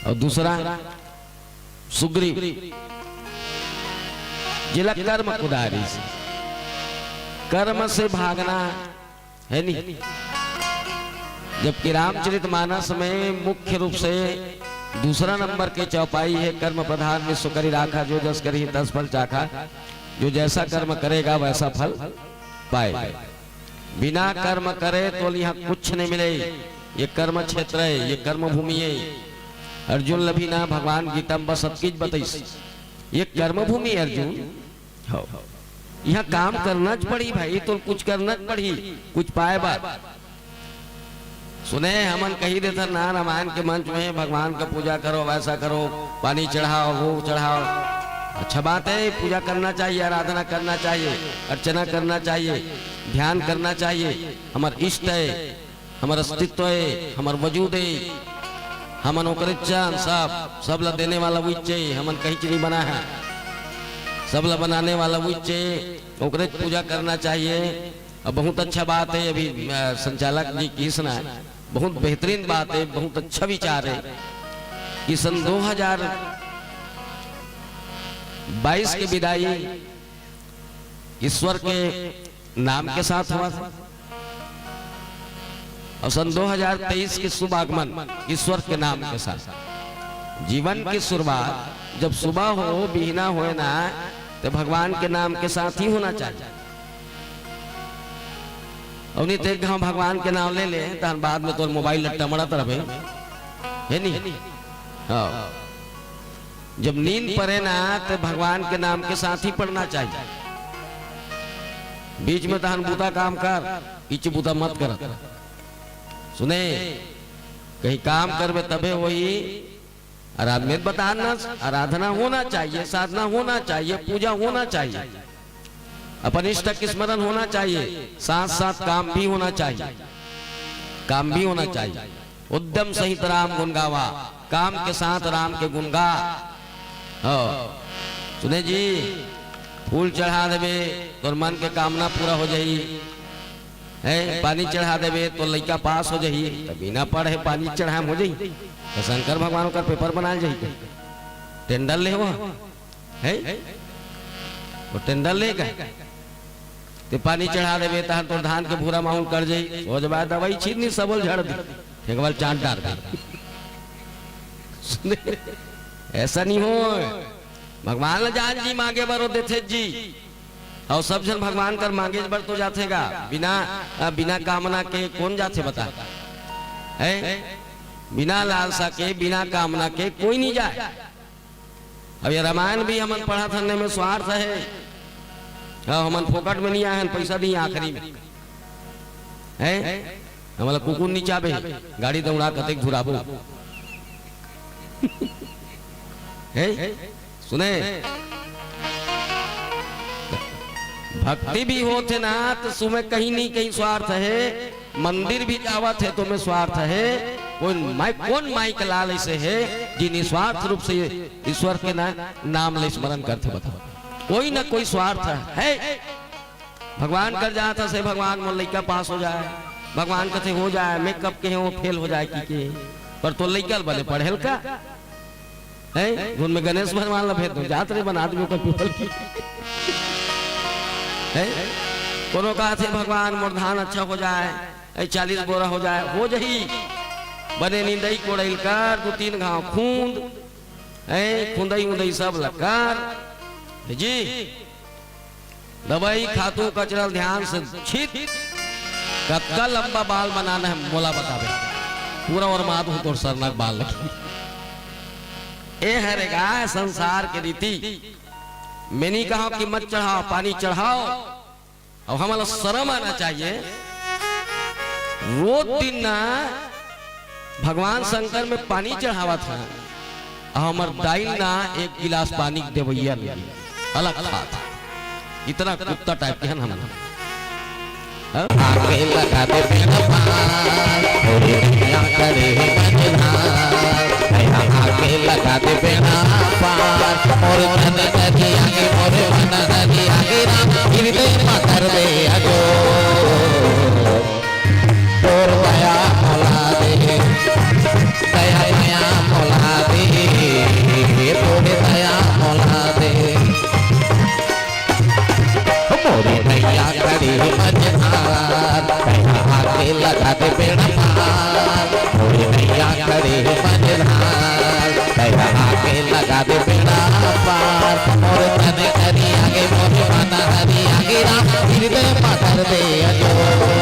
और दूसरा सुग्रीव, जिला कर्म कुदारी से, कर्म से भागना है नहीं। जबकि रामचरित मानस में मुख्य रूप से दूसरा नंबर के चौपाई है, कर्म प्रधान विश्व करी राखा, जो जस करी तस फल चाखा, जो जैसा कर्म करेगा वैसा फल पाए। बिना कर्म करे तो यहाँ कुछ नहीं मिले। ये कर्म क्षेत्र है, ये कर्म भूमि है। अर्जुन लभी ना भगवान गीता में बस सब चीज बताइस। ये कर्मभूमि अर्जुन। हो। यहाँ काम करना च पड़ही भाई, तो कुछ करना च पड़ही, कुछ पाए बर। सुने, हमन कही देथन ना रामायण के मंच में, "भगवान का पूजा करो, वैसा करो, पानी चढ़ाओ, वो चढ़ाओ।" अच्छा बात है, पूजा करना चाहिए, आराधना करना चाहिए, अर्चना करना चाहिए, ध्यान करना चाहिए। हमर इष्ट है, हमर अस्तित्व है, हमर वजूद है, हमन ओकरे च अन सब, सब ला देने वाला उहिच है, हमन कहीं च नहीं बना है, सब ला बनाने वाला उहिच है, ओकरे च पूजा करना चाहिए। अब बहुत अच्छा बात है, अभी, अ, संचालक जी किहिस ना, बहुत बेहतरीन बात है, बहुत अच्छा विचार है कि सन दो हज़ार बाईस के विदाई ईश्वर के नाम के साथ होवत हे, और सन दो हज़ार तेईस के शुभ आगमन ईश्वर के नाम के साथ। जीवन की शुरुआत जब सुबह हो, बिहना होए ना, तो भगवान के नाम के साथ ही होना चाहिए। अउ नहीं तो एक घांव भगवान के नाम ले ले, तहन बाद में तोर मोबाइल ल टमड़त रहबे, हे नहीं? हाँ। जब नींद परे ना, तो भगवान के नाम के साथ ही पड़ना चाहिए। बीच में तहन बूता काम कर, इच बूता मत करत। सुने, कहीं काम करबे तबे वही आराधना में बताना, आराधना होना चाहिए, साधना होना चाहिए, पूजा होना चाहिए, अपन इष्ट के स्मरण होना चाहिए, साथ साथ काम भी होना चाहिए, काम भी होना चाहिए। उद्यम सहित राम गुण गावा, काम के साथ राम के गुण गा। हो, सुने जी, फूल चढ़ा देबे, तोर मन के कामना पूरा हो जाई। है, पानी चढ़ा देबे, तोर लइका पास हो जाई। त बिना पढ़े पानी चढ़ाए म हो जाई? त शंकर भगवान ओकर पेपर बनाल जाई? टेंडर ले हो, है? वो टेंडर ले का? ते पानी चढ़ा देबे, तहन तोर धान के भूरा माहूल कर जाई। हो जबा दवाई छीट नहीं, सबल झड़ दी, एक बार चांट डार दे। सुने, ऐसा नहीं हो। भगवान ल जान जी मांगे बर ओ देथे जी। अउ सब झन भगवान कर मांगे बर तो जाथे गा। बिना, अ, बिना कामना के कौन जाथे बता? है? बिना लालसा के, बिना कामना के कोई नहीं जाए। अब ये रामायण भी हमन पढ़त हन, एमे स्वार्थ हे। हाँ, हमन फोकट में नहीं आए हन, पैसा दिए आखिरी में। हैं? हमला कुकुर नहीं चाबे, गाड़ी दौड़ा कतेक घुराबो। हैं? सुने? भक्ति भी होथे ना, तो सुमे कहीं नहीं कहीं स्वार्थ हे। मंदिर भी जावत हे, तो में स्वार्थ हे। कोई माई, कौन माई के लाल ऐसे हे, जी निस्वार्थ रूप से ईश्वर के ना, नाम ले स्मरण करथे, बताओ? कोई ना कोई स्वार्थ हे। भगवान कर जात हस, "भगवान मोर लइका पास हो जाए," भगवान कथे, "हो जाए, मेकअप के हे, वो फेल हो जाए," की के, पर तोर लइका ल बने पढ़ेल का? हैं? धुन में गणेश भगवान ला भेज दो, जात रे बना दो, कभी बोल की। हैं? कोनो कहा थे, "भगवान मोर धान अच्छा हो जाए, ए, चालीस बोरा हो जाए," हो जही। बने निंदई कोड़ई ल कर, दो तीन घांव खूंद, हैं? खुंदई उंदई सब ल कर। जी, दवाई, खातू, कचरा ल ध्यान से छीत। कतका लंबा बाल बनाना हे, मोला बताबे। पूरा ओरमात हो तोर सरना के बाल लगी। ए हरे गा संसार के रीति। मैं नहीं कहा कि मत चढ़ाओ, पानी चढ़ाओ। अब हमला शर्म आना चाहिए। रोज दिन ना भगवान शंकर में पानी चढ़ावत हे, अउ हमर दाई ना एक गिलास पानी के देवइया नहीं, अलग बात। इतना कुत्ता टाइप के हन हमन। हाँ? आके लगा दे बेड़ा पार, अरे नैया करे हे मझधार। नैया आके लगा दे बेड़ा पार, मोर तन नदी आगे, मोर मन नदी आगे, राम हृदय पकड़ दे अजो। तोर दया मोला दे, दया मया मोला दे, तोर दया मोला दे। मोरी नैया करे मझधार, दया आके लगा दे बेड़ा पार। मोरी नैया करे मझधार, दया आके लगा दे बेड़ा पार। मोर तन करी आगे, मोर मन हरी आगे, राम हृदय पकड़ दे अजो।